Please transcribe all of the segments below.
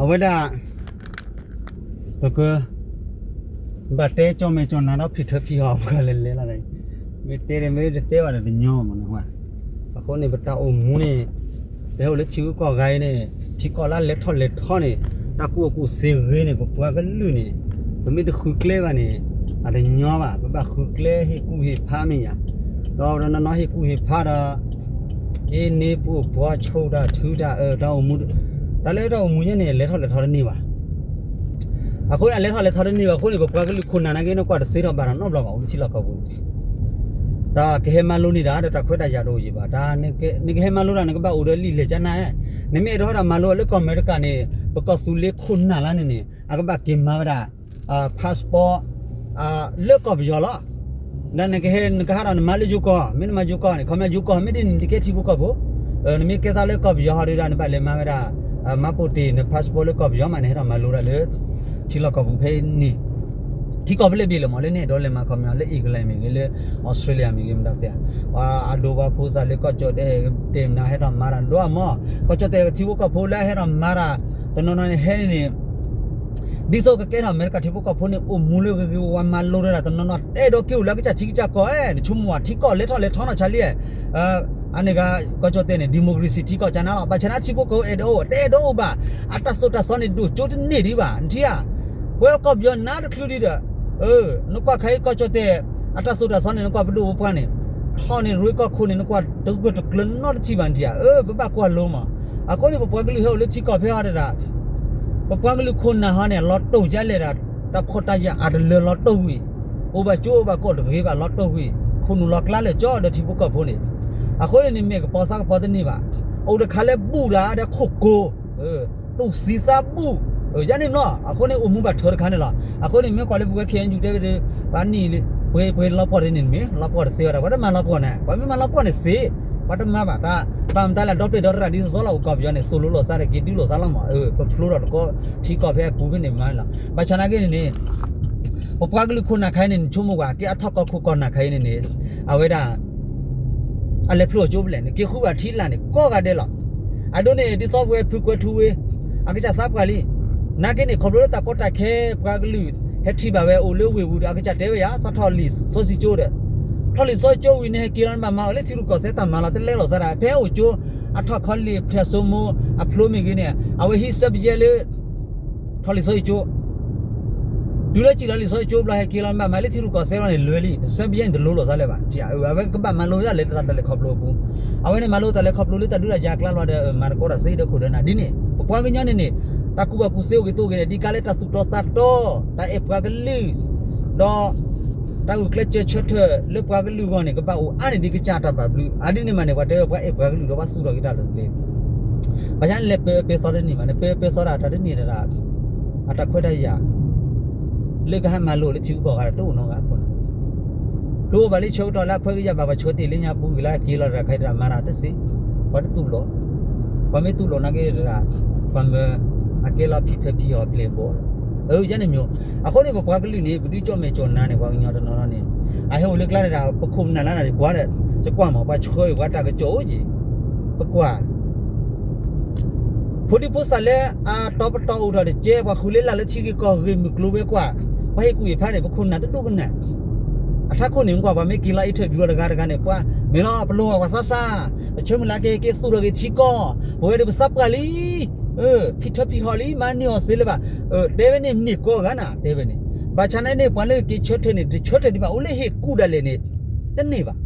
အဝဲဒၣ် ပက ဘၣ်တဲကၠီၣ်မဲာ်ကၠီၣ်နါဒီးဖံးထၢဖံးဟီၣ်ပှၤလဲၤလဲၤလီၤ. မ့ၢ်တဲဒီးမ့ၢ်တတဲဘၣ်ဒီးတညီမးနီၤ. အဃိန့ၣ် ပတၢ်အိၣ်မူန့ၣ် ပဟဲအိၣ်လၢထံဂုၤကီၢ်ဂၤအံၤန့ၣ် ထံကီၢ်လၢလဲၤထီၣ်လဲၤထီန့ၣ် တၢ်ကူၣ်ဘၣ်ကူၣ်သ့ဂ့ၤန့ၣ် ပပှၤကလုာ်န့ၣ် ပမ့ၢ်တဃုကျဲဘၣ်န့ၣ် အတညီဘၣ်. ပဘၣ်ဃုကျဲဟ့ၣ်ကူၣ်ဟ့ၣ်ဖးမ့ၢ်ယၤ ဒီးတနီၤနီၤဟ့ၣ်ကူၣ်ဟ့ၣ်ဖးဒီး အ့ၣ်န့ၢ်ပှိၢ်ပှီၤဆိၣ်တၢ်ထုတၢ်အၢ တၢ်အိၣ်မူ တၢ်လၢတၢ်အိၣ်မူယဲန့ၣ် လဲၤထီၣ်လဲၤထီတန့ၢ်ဘၣ်. အဃိန့ၣ် အလဲၤထီၣ်လဲၤထီတန့ၢ်ဘၣ်အဃိန့ၣ် ပပှၤကလုာ်ခိၣ်နၢ်နာ်က့ နကွၢ်တသ့ထီၣ်ဘၣ်ထီၣ်နီတဘျီဘၣ် အိၣ်လၢထံလီၢ်ကီၢ်ပူၤန့ၣ် တၢ်ကဟဲမၤလိန့ၢ်တၢ် ဒီးတၢ်ခွဲးတၢ်ယာ်တအိၣ်ယံၤဘၣ်. တၢ်နကဟဲမၤလိတၢ် နကဘၣ်အိၣ်ဒီးလံာ်လဲၢ်ကၠါနါ, နမ့ၢ်အဲၣ်ဒိးဟဲဒီးမၤလိလၢကီၢ်အမဲရကၤန့ၣ် ပကီၢ်သူလ့ၤခိၣ်နၢ်လၢန့ၣ်န့ၣ် အကဘၣ်က့ၤမၤဝဲဒၣ် passport လၢကီၢ်ပယီၤလီၤ. ဒီးနကဟဲ နကဟးဒီးနမၤလၢယိၤကီၢ် မ့ၢ်နမၤယိၤကီၢ်န့ၣ် ခီမ့ၢ်ယိၤကီၢ်မ့ၢ်ဒ်န့ၣ် နကဲထံဖိကီၢ်ဖိ, နမ့ၢ်ကဲသးလၢကီၢ်ပယီၤဟီဒုးဒီး နဘၣ်လဲၤမၤဝဲဒၣ် မှတ်ပုံတင် န passport လၢကီၢ်ပယီၤမး နဟဲဒီးမၤလိဒၣ်လၢ ထံလီၢ်ကီၢ်ပူၤဖဲန့ၣ် ထံကီၢ်ဖဲလဲၣ်ဘ့ၣ်လၢမး လၢနအဲၣ်ဒိးလဲၤမၤခီမ့ၢ် လၢ England မ့ၢ်ဂ့ၤ လၢ Australia မ့ၢ်ဂ့ၤ မတၤသ့ဧါ, အဒိပှၤဖိသၣ်လၢကီၢ်ကၠီၣ်တဲၣ်တဲာ်မနုၤဟဲဒီးမၤတၢ်ဒိၣ်အမး, ကီၢ်ကၠီၣ်တဲၣ်ထံဖိကီၢ်ဖိလၢဟဲဒီးမၤတၢ် တနီၤနီၤန့ၣ်ဟဲန့ၣ်န့ၣ် ဒ်သိးကကဲထီၣ်အမဲရကၤထံဖိကီၢ်ဖိန့ၣ် အိၣ်မူလၢဂ့ၤဂ့ၤဝါဝါမၤလိတၢ်တနီၤနီၤ တအဲၣ်ဒိးက့ၤအိၣ်လၢအကစၢ်ထံကစၢ်ကီၢ်ဧါ, နဆိကမိၣ်ဝဲ ထံကီၢ်လဲၤထီၣ်လဲၤထီနီၢ်ဆါလံဧါ, အန့ၣ်ဂ့ၤ ကီၢ်ကၠီၣ်တဲၣ်န့ၣ် democracy ထံကီၢ်ကၠါနါလီၤ. ဘၣ်ဆၣ်န့ၣ် ထံဖိကီၢ်ဖိအဲၣ်ဒိးအိၣ် တအဲၣ်ဒိးအိၣ်ဘၣ်, အတၢ်သိၣ်တၢ်သီန့ၣ် ဒိၣ်ကၠိတန့ၢ်ဒံးဘၣ် နထံၣ်ဧါ, ပဝဲကီၢ်ပယီၤနါတချုးဒံးဒီး နကွၢ်ခါအံၤကီၢ်ကၠီၣ်တဲၣ် အတၢ်သိၣ်တၢ်သီန့ၣ် နကွၢ်ပဒိၣ်ပပှၢ်န့ၣ် ထီၣ်န့ၣ်ရ့ကီၢ်ခိၣ်န့ၣ် နကွၢ်တဂၢၢ်တကျၢၤနီတထံၣ်ဘၣ် နထံၣ်ဧါ, ပဘၣ်ကွၢ်လိမး, အဃိန့ၣ် ပပှၤကလုာ်ဟဲအိၣ်လၢထံကီၢ်ဖဲအံၤတဒၣ် ပပှၤကလုာ်ခိၣ်နၢ်ဟီန့ၣ် လီၤတိၢ်ယါလဲၣ်ဒၣ် တၢ်ဖှီၣ်တၢ်ယာ်အတလၢာ်လီၤတိၢ်ဝံၤ, အိၣ်ဘၣ်ကၠိအိၣ်ဘၣ်ကီၢ်တဂ့ၤဘၣ်လီၤတိၢ်ဝံၤ, ခိၣ်နူာ်လီၤကျါလၢာ်ကၠီဒီးထံဖိကီၢ်ဖိန့ၣ်, အဃိန့ၣ်န့ၣ် မ့ၢ်ကပီၤသးကပီၤတန့ၢ်ဘၣ်, အိၣ်တခါလၢဘူၣ်ဒၣ်ဒီးခိၣ်ကိၤ တူၢ်သံသးဘူၣ်, ယါန့ၣ်မ့ၢ်, အဃိန့ၣ်အိၣ်မူဘၣ်ထၢတခါန့ၣ်လီၤ. အဃိန့ၣ် မ့ၢ်ကွၢ်လၢပဝဲ ခ့ၣ်အဲၣ်ယူၣ် တဲဝဲဒၣ် ပှၤနံၣ်လံ, ပှၤလီၤပှီၢ်တန့ၣ်မ့ၢ် လီၤပှီၢ်တသ့ဝဲဒၣ် ပှၤတမၤလီၤပှီၢ်န့ၣ် ပှၤမ့ၢ်မၤလီၤပှီၢ်န့ၣ်သ့, ပှၤတမၤဘၣ်တၢ်, ဘၣ်မတၤလဲၣ် ဒီပျဲၢ်ဒီတရၣ်ဒ်သိးသိးလီၤ အိၣ်ကီၢ်ပယီၤန့ၣ် သိၣ်လိလိာ်သးဒီးက့ၤဒုးလိာ်သးလီၤမး, ပဖျိထီၣ်တကီၢ်ထံကီၢ်ဖဲအပူၤဖဲန့ၣ်မးလီၤ. ဘၣ်ဆၣ်နာ်က့န့ၣ်န့ၣ် ပပှၤကလုာ်ခိၣ်နၢ်ခါအံၤန့ၣ် နဆိကမိၣ်ကွၢ် က့ၤအထီၣ်ကီၢ်ခိၣ်ကီၢ်နၢ်ခါအံၤန့ၣ်န့ၣ် အဝဲဒၣ် အလဲၤဖျိအကၠိဖဲလဲၣ် နက့ၤဃုဘၣ်ထံလာ်န့ၣ် ကိးဂၤဒဲးလီၤ. အဒိန့ၣ် ဒ်သိးပဝဲဖုကွဲၤထူဝ့ အကစၢ်သးပှၢ်လံ. နာ်က့န့ၣ် ခီဖျိလၢတၢ်ကီတၢ်ခဲ ပှၤကလုာ်ဟဲထံၣ်ဘၣ်ဝဲအိၣ်လၢဝ့ၢ်ပူၤဒီး အကစၢ်တဲဝဲယၤ စးထီၣ်လံာ်စီဆှံကၠိဒီး ထီၣ်လံာ်စီဆှံကၠိဝံၤန့ၣ် ဟဲက့ၤလီၤနဘၣ်မၤအီၤလၢထံရူၢ်ကီၢ်သဲးတၢ်မၤလီၤ တလဲလိာ်သးဒၣ် ဖဲအိၣ်ကၠိ အထီၣ်ခီလ့ၣ်ဖျဲၣ်စိမိၤအဖျိမ့ၢ်ဂ့ၤန့ၣ် အဝဲဟံးစၢပယဲလၢ ထီၣ်လံာ်စီဆှံကၠိ တုၤလၢစံၣ်လီၤလံာ်စီဆှံကၠိဘျီ ဟဲက့ၤလီၤနဘၣ်မၤလၢထံရူၢ်ကီၢ်သဲးလီၤန့ၣ် လွဲလံ စၢပယဲန့ၣ်တလိၤလိာ်သးလၢၤဘၣ်. အဝဲကဘၣ်မၤလိဒၣ်လဲာ်တၢ်လၢတၢ်လဲၤခီဖျိအပူၤ, အဝဲန့ၣ်မၤလိတၢ်လဲၤခီဖျိလၢတၢ်ဒုးတၢ်ယၤအကျါလီၤဒီး မၤတကိးတၢ်သ့ဒီးခိၣ်ဒီးနၢ်ဒ်န့ၣ် ပပှၤကညီန့ၣ်န့ၣ် တၢ်ကူၣ်ဘၣ်ကူၣ်သ့အိၣ်ဂ့ၤတအိၣ်ဂ့ၤန့ၣ် ဒ်ကါလၢတၢ်သူၣ်တီသးတီ တၢ်အဲၣ်ပှၤကလုာ် ဒီး တၢ်ဂုာ်ကျဲးစၢးဆၢထၢၣ်လၢပှၤကလုာ်အဂီၢ်န့ၣ် ကဘၣ်အိၣ်အါန့ၢ်ဒ်ကစၢ်တၢ်ဘၣ်ဘျုး အဒ်န့ၣ်မးန့ၣ် ပှၤတဲဝဲပှၤအဲၣ်ပှၤကလုာ်ဒီးပှၤသူၣ်ထီၣ်က့ၤတၢ်လၢပျ့ၤ ဘၣ်ဆၣ်န့ၣ်လဲၤပၢပၢသီတန့ၢ်ဘၣ်န့ၣ် ပၢပၢသီဒၣ်တၢ်တန့ၢ်ဒၣ် အတၢ်ခွဲးတၢ်ယာ် လၢကဟဲမၤလိလၢထံဂုၤကီၢ်ဂၤဒီးတအိၣ်နီတဂၤအဃိန့ၣ် တအိၣ်ဘၣ်လၢဆၢကတီၢ်လၢအခွဲးကယာ်ဘၣ်ပှၤဆၢတ့ၢ်လၢညါပူၤဂ့ၤလၢအက့ၤလီၤတၢ်ခါတၢ်မၤတၢ်တသ့ ပှၤတတူၢ်လိာ် ပှၤမ့ၢ်တူၢ်လိာ်နာ်က့တၢ် ပှၤမၢအကဲလီၤဖံးထၢဖံးဟီၣ်ပျ့ၤဘီၣ် အၢ ယါန့ၣ်မ့ၢ် အဃိန့ၣ် ပပှၤကလုာ်န့ၣ် ပဒုးကၠီၣ်မဲာ်ကၠီၣ်နါန့ၣ် ပှၤကညီတနီၤနီၤန့ၣ် အဟဲအိၣ်လၢကျါတဒၣ် ပခိၣ်ပနၢ်လၢနၤဒ်ကွၢ်ဒီး ယကွၢ်မး ပှၤဆှၢအံၤပှၤတၢ်ကစီၣ်အိၣ်က့ၤ ပကွၢ် ဖိဒံဖိသၣ်လၢအတီပတီၢ်အိၣ်ထီၣ်တကဲ ပှၤဃုလၢလၢ်လၢထံဂ့ၢ်ကီၢ်ဂ့ၢ်မုၢ်ကျိၤဝဲၤကွာ် ပှၤဟ့ၣ်ကူၣ်ဟ့ၣ်ဖးန့ၣ် ပခိၣ်နၢ်တဒိကနၣ် အထးခိၣ်န့ၣ် ကွၢ်ပှၤမ့ၢ်က့ၤလီၤ interview အီၤတဂၤတဂၤန့ၣ် ပှၤမ့ၢ်လီၤ ပလိၣ်ဘၣ်ပှၤသးစၢ် ပဆၢမုၢ်လၢ်က့ၤက့ၤသူၣ်ထီၣ်က့ၤထံကီၢ် ပဝဲဒၣ်ပသးပှၢ်လံ ဖံးထၢဖံးဟီၣ်လံ မၤန့ၢ်အီၤသ့လၢၤဘၣ် တဲဝဲန့ၣ်န့ၢ်ကိးဂၤနၤ တဲဝဲန့ၣ် ဘၣ်ဆၣ်န့ၣ်န့ၣ် ပှၤလၢက့ၤဆၢထၢၣ်န့ၣ် တဆၢထၢၣ်ဒံးဘၣ် အိၣ်လၢဟ့ၣ်ကူၣ်ဒၣ်လဲာ်န့ၣ် တန့ၢ်ဘၣ်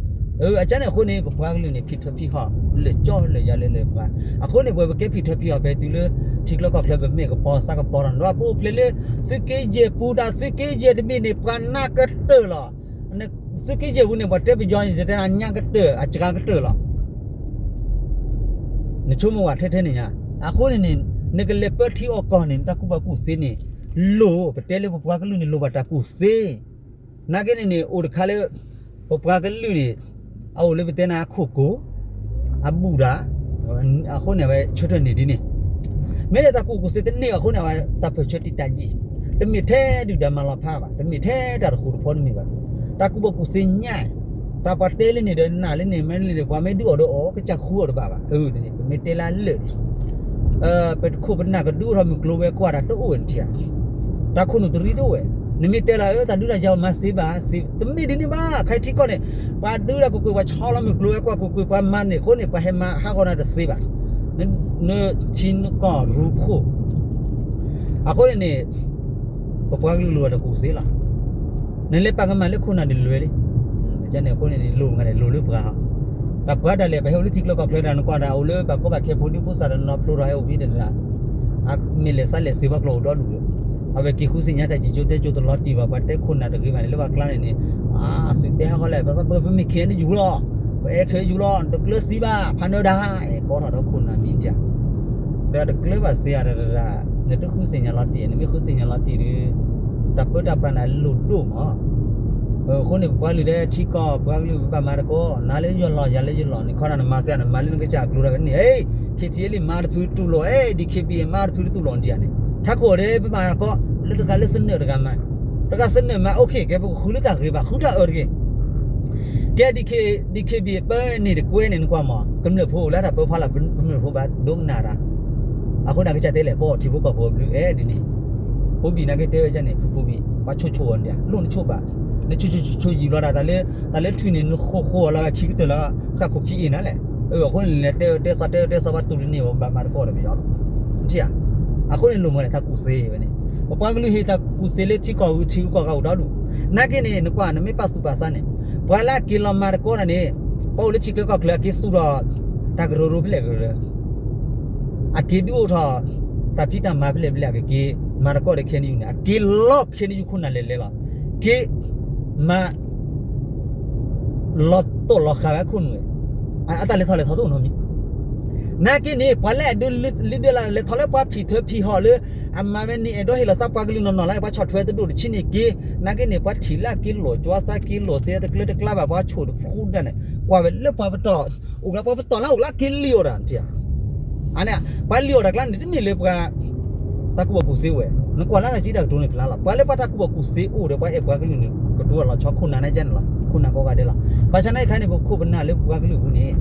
အကန့ၣ်အဃိန့ၣ် ပပှၤကလုာ်န့ၣ် ဖံးထၢဖံးဟီၣ် လၢာ်ကၠီလၢာ်ယၤလၢလၢပှၤ အဃိန့ၣ် ပဝဲပကဲဖံးထၢဖံးဟီၣ်ဖဲတုၤလၢ ထံကျၢၢ်ကီၢ်ချၢ ပမ့ၢ်ကပီၤသးကပီၤတၢ်ဒီး ပအိၣ်ဖျဲၣ်လၢ သုးက့ယဲၢ်ပူၤတၢ် သုးက့ယဲၢ်တဘ့ၣ်န့ၣ် ပှၤနးကတၢၢ်လီၤ သုးက့ယဲၢ်ပူၤန့ၣ် ပှၤတဲပယီၤန့ၣ် တဲနညါကတၢၢ် အစှၤကတၢၢ်လီၤ နဆိကမိၣ်ဝဲထဲထဲန့ၣ်ညါ အဃိန့ၣ်န့ၣ် နကလဲၤပၢထံအီၣ်ကီၢ်န့ၣ် နတၢ်ကူၣ်ဘၣ်ကူၣ်သ့န့ၣ် လိၣ် ပတဲလၢပပှၤကလုာ်န့ၣ် လိၣ်ဘၣ်တၢ်ကူၣ်သ့ နာ်က့န့ၣ်န့ၣ် အိၣ်တခါလၢ ပပှၤကလုာ်န့ၣ် အအိၣ်လၢပတဲနၤအခိၣ်ကိၤ အဘူၣ်ဒၣ် အဃိန့ၣ် အဝဲဆၢထၢၣ်န့ၢ်ဒ်န့ၣ် မ့ၢ်လၢတၢ်ကူၣ်ဘၣ်ကူၣ်သ့တန့ၢ်အဃိန့ၣ် အဝဲတၢ်ပၢၢ်ဆၢတံာ်တာ်ယံာ် တမ့ၢ်ထဲဒုၣ်ဒါမၤလီၤဖးဘၣ် တမ့ၢ်ထဲတၢ်တဃူတဖိးတမ့ၢ်ဘၣ် တၢ်ကူၣ်ဘၣ်ကူၣ်သ့ညါ တၢ်ပှၤတဲလၢန့ၣ်ဒီးနာ်လၢန့ၣ် မ့ၢ်လၢန့ၣ် ပှၤမ့ၢ်ဒုးအီၤဒီးအီၤ ကစၢ်ဃုအီၤတဘၣ်ဘၣ် အၢ န့ၣ် ပမ့ၢ်တဲလၢလၢာ်န့ၣ် ပခိၣ်ပနၢ်ကဒုးအိၣ်ထီၣ်မုၢ်ကျိၤဝဲၤကွာ်တၢ်တအိၣ်ဝဲန့ၣ်ထံဧါ, တၢ်ခိၣ်နူာ်တရံးတအိၣ်ဝဲ, နမ့ၢ်တဲလီၤ အၢ တၢ်ဒုးတၢ်ယၤအီၤမၤသ့ဘၣ်, တမ့ၢ်ဒ်န့ၣ်ဘၣ်, ခဲအံၤထံကီၢ်န့ၣ် ပှၤဒုးတၢ်ကွ့ၢ်ကွ့ၢ် ပှၤဆီလီၤမုၢ်ကျိၤဝဲၤကွာ်ကွ့ၢ်ကွ့ၢ် ပှၤမၤန့ၣ်အဃိန့ၣ် ပှၤဟဲမၤဟးဂီၤနၤတသ့ဘၣ်, နထံနကီၢ်ရူၤခိၣ် အဃိန့ၣ်န့ၣ် ပပှၤကလုာ်လိၣ်တၢ်တကူၣ်သ့လီၤ. နလဲၤပာ်ကမၣ်လၢခိၣ်နၢ်န့ၣ်လွဲလံ. န့ၣ်အဃိန့ၣ်န့ၣ် လိၣ်မးန့ၣ် လိၣ်လၢပှၤဟီ, တၢ်ပှၤဒၣ်လဲာ် ပဟဲအိၣ်လၢထံချၢကီၢ်ချၢတၢ် နကွၢ်တၢ်အိၣ်လၢဘၣ်ကီဘၣ်ခဲ ဖိဒံဖိသၣ်တနီၤဖျိထီၣ်ဟဲအိၣ်ဖဲတၢ် မ့ၢ်လဲၤသးလဲၤစ့ပှၤကျိာ်အိၣ်ဒီဒူၣ်ဒီး အဝဲက့ၤဃုသ့ၣ်ညါတၢ်စံၣ်ကၠိတဲကၠိတလီၤတံၢ်ဘၣ် ပှၤတဲခိၣ်နၢ်တဂ့ၤဘၣ်န့ၣ် လၢပှၤကျါန့ၣ်န့ၣ် အသုတဲဟးဂီၤလဲၣ် ပမ့ၢ် ခ့ၣ်အဲၣ်ယူၣ် လီၤ, ပအဲၣ်ခ့ၣ်အဲၣ်ယူၣ်လီၤ တကျၢၤသံဘၣ် ဖးနၢၤဒၣ် အဲၣ်ကီထီၣ်ဒီးခိၣ်နၢ်မံၤတၢ် ဒီးတကျၢၤဘၣ်သ့ဧါတၢ်တၢ် နတဃုသ့ၣ်ညါလီၤတံၢ် နမ့ၢ်ဃုသ့ၣ်ညါလီၤတံၢ်ဒီး တၢ်ပၢတၢ်ပြးန့ၣ်လိၣ်ဒိၣ်မး အဃိန့ၣ် ပပှၤကလုာ်လၢထံကီၢ် ပှၤကလုာ်ပဘၣ်မၤသကိး နၤလၢယလီၢ် ယၤလၢယလီၢ်န့ၣ် ခီနၤနမၤသ့ နမၤလၢနကစၢ်အကျိၤဒၣ်ဝဲန့ၣ် ဟ့ၣ် ခ့ၣ်ထံၣ်လံ မၤတဖုတူၢ်လိာ် အဲၣ် ဒံၣ်ခ့ၣ်ဘံၣ် မၤတဖုတတူၢ်လိာ်ဒံးဧါန့ၣ် ထးခိၣ်ဒီးပဘၣ်မၤသကိး လၢတဂၤလၢသနၢၣ်တဂၤမၤ တဂၤသနၢၣ်မၤ အိၣ်ခ့ၣ် ကဲပကဃုလၢတၢ်ဂ့ၤဘၣ် ဃုတၢ်အၢတဂ့ၤ ကဲ ဒံၣ်ခ့ၣ်ဘံၣ် ပၢန့ၣ်တကွဲန့ၣ် နကွၢ်မး ကမျၢၢ်ဖိအိၣ်လၢတၢ်ပၢဖီလာ် ကမျၢၢ်ဖိဘၣ်ဒိကနၣ်တၢ် အဃိန့ၣ် ကစၢ်တဲလဲၣ် ပအီၣ်ထံဖိကီၢ်ဖိအဘျုးအဲၣ်ဒ်န့ၣ် ဖိဘံၣ်နာ်က့တဲဝဲဒ်န့ၣ် ဖုဖိဘံၣ် ပှၤဆိၣ်ဆိၣ်အီၤန့ၣ် လိၣ်နဆိၣ်ဘၣ် နဆိၣ်ဆိၣ်ဆိၣ်ယံာ်ဘျီဒၣ် တၢ်လၢထွံၣ်န့ၣ် နဃိဃိအီၤလၢခံကတၢၢ်လၢ ဃၣ်ခိၣ်ခံအ့ၣ်နၤလဲၣ် အဃိန့ၣ် နတဲတဲသီတဲတဲသီ ပှၤတူၢ်တန့ၢ်ဝဲဘၣ်မၤသကိးဒီးပယီၤလီၤ ထံၣ်ဧါ အဃိန့ၣ် လိၣ်မးန့ၣ် တၢ်ကူၣ်သ့ဝဲန့ၣ် ပပှၤကလုာ်ဟ့ၣ်တၢ်ကူၣ်သ့လၢထံကီၢ်ဂုၤထံကီၢ်ဂၤအိၣ်ဒီဒူၣ် နာ်က့န့ၣ် နကွၢ် နမ့ၢ်ပာ်သူၣ်ပာ်သးန့ၣ် ပှၤလၢအက့ၤလီၤမၤသကိးတၢ်န့ၣ် ပှၤအိၣ်လၢထံချၢကီၢ်ချၢ အက့ၤသူၣ်ထီၣ် တၢ်ကရၢကရိဖဲလဲၣ်ကရၢ အက့ၤဒုးအိၣ်ထီၣ် တၢ်ဖံးတၢ်မၤဖဲလဲၣ်ဖဲလဲၣ် အကက့ၤမၤသကိးဒီး ခ့ၣ်အဲၣ်ယူၣ်န့ၣ် အက့ၤလီၤ ခ့ၣ်အဲၣ်ယူၣ်ခိၣ်နၢ်လဲၤလဲၤလီၤ က့ၤမၤ လီၤတိၢ်လီၤဃာ်ဝဲခိၣ်နူာ်ဝဲ အတၢ်လဲၤထီၣ်လဲၤထီတအိၣ်နီတမံၤ နာ်က့န့ၣ် ပှၤလၢအဒုးလံဒုးလၢ်လဲၤထီၣ်လၢပှၤဖံးထၢဖံးဟီၣ်လၢ အမၤဝဲန့ၣ် အဲၣ်ဒိးဟ့ၣ်လီၤသးပှၤကလုာ်နီၢ်နီၢ်လၢ ပှၤဆီၣ်ထွဲတဒိၣ်တဆံန့ၣ်က့ၤ နာ်က့န့ၣ် ပှၤထံၣ်လၢအက့ၤလိာ်ကွၢ်သးက့ၤလိာ်သ့တကျၢတကျါဘၣ် ပှၤဆိၣ်တဖှူဒၣ်န့ၣ် ကွၢ်ဝဲလၢပှၤပတီၢ် အိၣ်ကျါပှၤပတီၢ်လၢအိၣ်လၢအက့ၤလံၣ်အီၤတၢ် အန့ၣ် ပှၤလံၣ်အီၤတၢ်ကျါန့ၣ် တမ့ၢ်လၢပှၤ တၢ်ကူၣ်ဘၣ်ကူၣ်သ့ဝဲ နကွၢ်လၢတၢ်စံးတၢ်ကတိၤန့ၣ်ဖျါလီၤ ပှၤလၢပှၤတၢ်ကူၣ်ဘၣ်ကူၣ်သ့အိၣ်ဒီး ပှၤအဲၣ်ပှၤကလုာ်န့ၣ် ကတိၤလီၤဆီခိၣ်နၢ်န့ၣ်ကဲန့ၣ်လီၤ ခိၣ်နၢ်ကိးဂၤဒဲးလီၤ ဘၣ်ဆၣ်နာ်က့ခါန့ၣ် ပခိၣ်ပနၢ်လၢပပှၤကလုာ်ပူၤန့ၣ်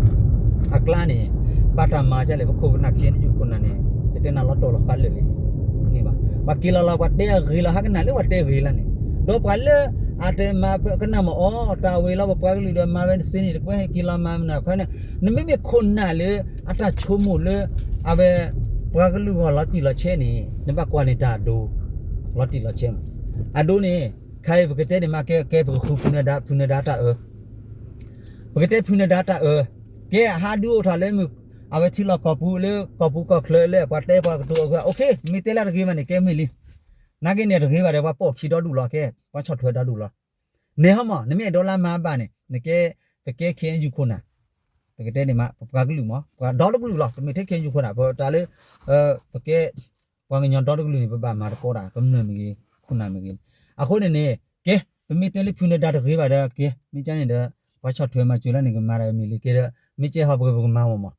အကျါန့ၣ် ဘၣ်တၢ်မၤကဲလဲၣ် ပခိၣ်ပနၢ် ခ့ၣ်အဲၣ်ယူၣ်ခိၣ်နၢ်န့ၣ် ယတဲနၤလီၤတိၢ်လီၤဃာ်လၢာ်လံ န့ၣ်ဘၣ် ပှၤက့ၤလီၤလီၤ ပှၤတဲအဂ့ၤလီၤ ဟးကနၣ်လၢပှၤတဲအဂ့ၤလီၤန့ၣ် ဒီးပှၤလၢ အတမၤကနၣ်မ့ၢ်အီၤ တၢ်ဝဲလီၤ ပပှၤကလုာ်ဒီးမၤဝဲတသ့န့ၣ် တကွဲးဟဲက့ၤလီၤမၤမနုၤခွဲန့ၣ် နမ့မ့ၢ်ခိၣ်နၢ်လၢ အတၢ်ဆိကမိၣ်လၢ အဝဲ ပှၤကလုာ်ဂီၢ်လီၤတံၢ်လီၤဆဲးန့ၣ် နဘၣ်ကွၢ်န့ၣ်တၢ်အဒိ လီၤတံၢ်လီၤဆဲးမး အဒိန့ၣ် ခဲအံၤပကတဲန့ၣ်မး ကဲ ကဲပကဃုဖုနၢၤဒါ ဖုနၢၤဒါတၢ်အၢ ပကတဲဖုနၢၤဒါတၢ်အၢ ကဲအဟးဒုးအိၣ်ထီၣ်လၢမုၢ် အဝဲထံလီၢ်ကီၢ်ပူၤလၢကီၢ်ပူၤကီၢ်ချၢလၢ ပှၤတဲပှၤကတိၤအဂ့ၢ် အိၣ်ခ့ မ့ၢ်တဲလၢတဂ့ၤဘၣ်န့ၣ် ကဲမ့ၢ်လံ နာ်က့န့ၣ်တဂ့ၤဘၣ်ဒီး ပှၤပိာ်ခံဒီဒူၣ်လီၤ ကဲ ပှၤဆီၣ်ထွဲဒီဒူၣ်လီၤ နဲဟီမး နမ့ၢ်အဲၣ်ဒိးလၢမၤဘၣ်န့ၣ် နကဲ ပကဲခ့ၣ်အဲၣ်ယူၣ်ခိၣ်နၢ် ပကတဲန့ၣ်မး ပပှၤကလုာ်မး ပှၤဒီတကလုာ်လီၤ ပမ့ၢ်ထဲခ့ၣ်အဲၣ်ယူၣ်ခိၣ်နၢ် ပတၢ်လၢ ပကဲ ပှၤကညီဒီတကလုာ်န့ၣ် ပဘၣ်မၤသကိးတၢ် ကမျၢၢ်မ့ၢ်ဂ့ၤ ခိၣ်နၢ်မ့ၢ်ဂ့ၤ အဃိန့ၣ်န့ၣ် ကဲ ပမ့ၢ်တဲလၢဖုနၢၤဒါတဂ့ၤဘၣ်ဒီး ကဲ မ့ၢ်ကန့ၣ်ဒီး ပှၤဆီၣ်ထွဲမၤစၢၤလၢန့ၣ် ကမၤတၢ်မ့ၢ်လံကဲဒီး မ့ၢ်ကဲဟီၣ်ပကပကမၤမးမး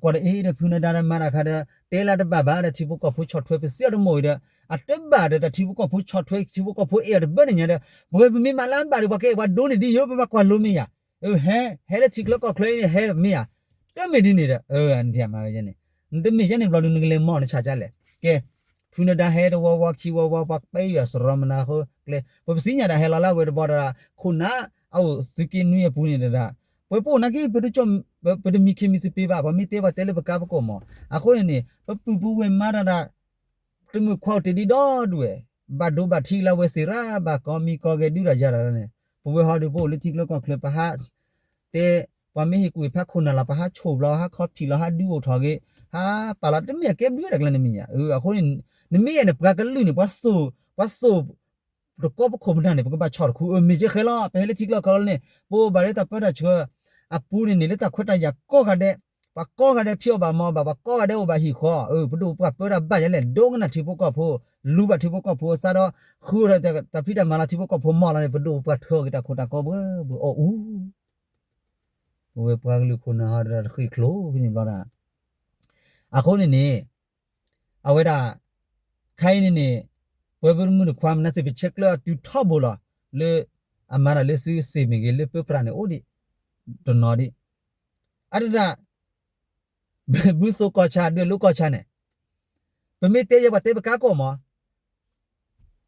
ကွၢ်ဒီးအ့ဒီး ဖုနၢၤဒါဒီးမၤတၢ်ခါဒီး တဲလၢတဘၣ်ဘၣ်ဒီး ထံဖိကီၢ်ဖိဆီၣ်ထွဲပသံအီၤတမီၢ်အံၤဒီး အတဘၣ်ဒီးတၢ်ထံဖိကီၢ်ဖိဆီၣ်ထွဲ ထံဖိကီၢ်ဖိအဲၣ်အီၤတဘၣ်န့ၣ်ညါဒီး ပဝဲပမ့ၢ်မၤလၢအဘၣ်ဒီး ပှၤကအဲၣ်ပှၤဒိၣ်န့ၣ်ဒ်ယိ ပဘၣ်ကွၢ်လိမ့ၢ်ယၤ ဟဲ ဟဲလၢထံချၢကီၢ်ချၢအံၤန့ၣ် ဟဲမ့ၢ်ဧါ တမ့ၢ်ဒ်န့ၣ်ဒီး နထံၣ်မၤဝဲန့ၣ် နတမ့ၢ်ယဲန့ၣ်ဘျီဒုး နကလဲၤမီၢ်နဆၣ်ကလဲၣ် ကဲ ဖုနၢၤဒါဟဲတဝီဝီခံဝီဝီ ပှၤပဲယွၤစရီမနၤအဃိ ကျဲ ပပသ့ၣ်ညါဒၣ်ဟဲလီၤလၢအဝဲတဘျီဒီး ခိၣ်နၢ် အအိၣ်သုးက့နွံအပူၤန့ၣ်တဒၣ် ပှဲၤပအိၣ်နာ်က့ ပတမံခ့မံစပ့ဘၣ် ပှၤမ့ၢ်တဲပှၤတဲလၢပကါပကိာ်မး အဃိန့ၣ်န့ၣ် ပပုၢ်ပဝဲၢ်မၤတၢ်ဒၣ် တမုၢ်ခွါအိၣ်တ့ၢ်ဒံးဒီဒူၣ်ဝဲ ဘၣ်ဒိဘၣ်ထံးလၢအဝဲသ့ၣ်ရၣ် ဘၣ်ကီမံကီဂဲၤဒုးတၢ်ယၤတၢ်န့ၣ် ပဝဲဟီဒီး ပအိၣ်လၢထံချၢကီၢ်ချၢ ပဟး တဲ ပှၤမ့ၢ်ဟ့ၣ်ကူၣ်ဟ့ၣ်ဖးခိၣ်နၢ်လီၤ ပဟးဆိၣ်ဘျီ ဟးခီဖံးလီၤ ဟးဒုးအိၣ်ထီၣ်ဂ့ၤ ဟးပာ်လီၤ တမ့ၢ်အကဲဘျုးတၢ်ကျါန့ၣ်မ့ၢ်ဧါ အဃိန့ၣ် နမ့ၢ်အဲၣ်န့ၣ် ပှၤကလုာ်န့ၣ် ပှၤသိၣ် ပှၤသိၣ် တကီပခိၣ်ပနၢ်န့ၣ် ပကဘၣ်ဆီၣ်တခူ အမ့ၢ်ကဲဃဲလီၤ ပဟဲလၢထံချၢကီၢ်ချၢန့ၣ် ပအိၣ်ဘၣ်လၢတၢ်ပၢတၢ်ဆှၢ အပူၤန့ၣ်န့ၣ် လၢတၢ်ခွဲးတၢ်ယာ်ကိးဂၤဒဲး ပှၤကိးဂၤဒဲးဖံးအီၣ်ဘၣ်မၤအီၣ်ဘၣ် ပှၤကိးဂၤဒဲးအိၣ်ဘၣ်ဟံၣ်ဃီ အၢ ပဒိၣ်ပှၤပၢတၢ်ဘၣ်ယဲလဲၣ် ဒိကနၣ်ထံဖိကီၢ်ဖိ လူၤဘၣ်ထံဖိကီၢ်ဖိအသးဒီး ဃုထီၣ်တၢ်ဖံးတၢ်မၤလီၤထံဖိကီၢ်ဖိမီၢ်လီၤန့ၣ် ပဒိၣ်ပှၤထၢအီၤက့ၤတၢ်ခိတၢ်ကီဘှဲဘှဲအီၣ်အူ ပဝဲပှၤကလုာ်ခိၣ်နၢ်ဟီဒီးတဃ့ၢ်ချိဖဲန့ၣ်ဘျီဒၣ် အဃိန့ၣ်န့ၣ် အဝဲဒၣ် ခဲအံၤန့ၣ်န့ၣ် ပဝဲပမုၢ်တခွါမနုၤစ့ၢ် ပဆဲးကျၢအတုၤထီဘိလီၤ လၢ အမၤတၢ်လၢသုသ့ၣ်မ့ၢ်ဂ့ၤ လၢပၢပြးန့ၣ်အိၣ်ဒံး တနီၤဒံး အတဒၣ် ဘုစိၤကီၢ်ဆၣ် ဒွဲၣ်လိၤကီၢ်ဆၣ်န့ၣ်, ပမ့ၢ်တဲယဲ ပှၤတဲပကါကီၢ်မး,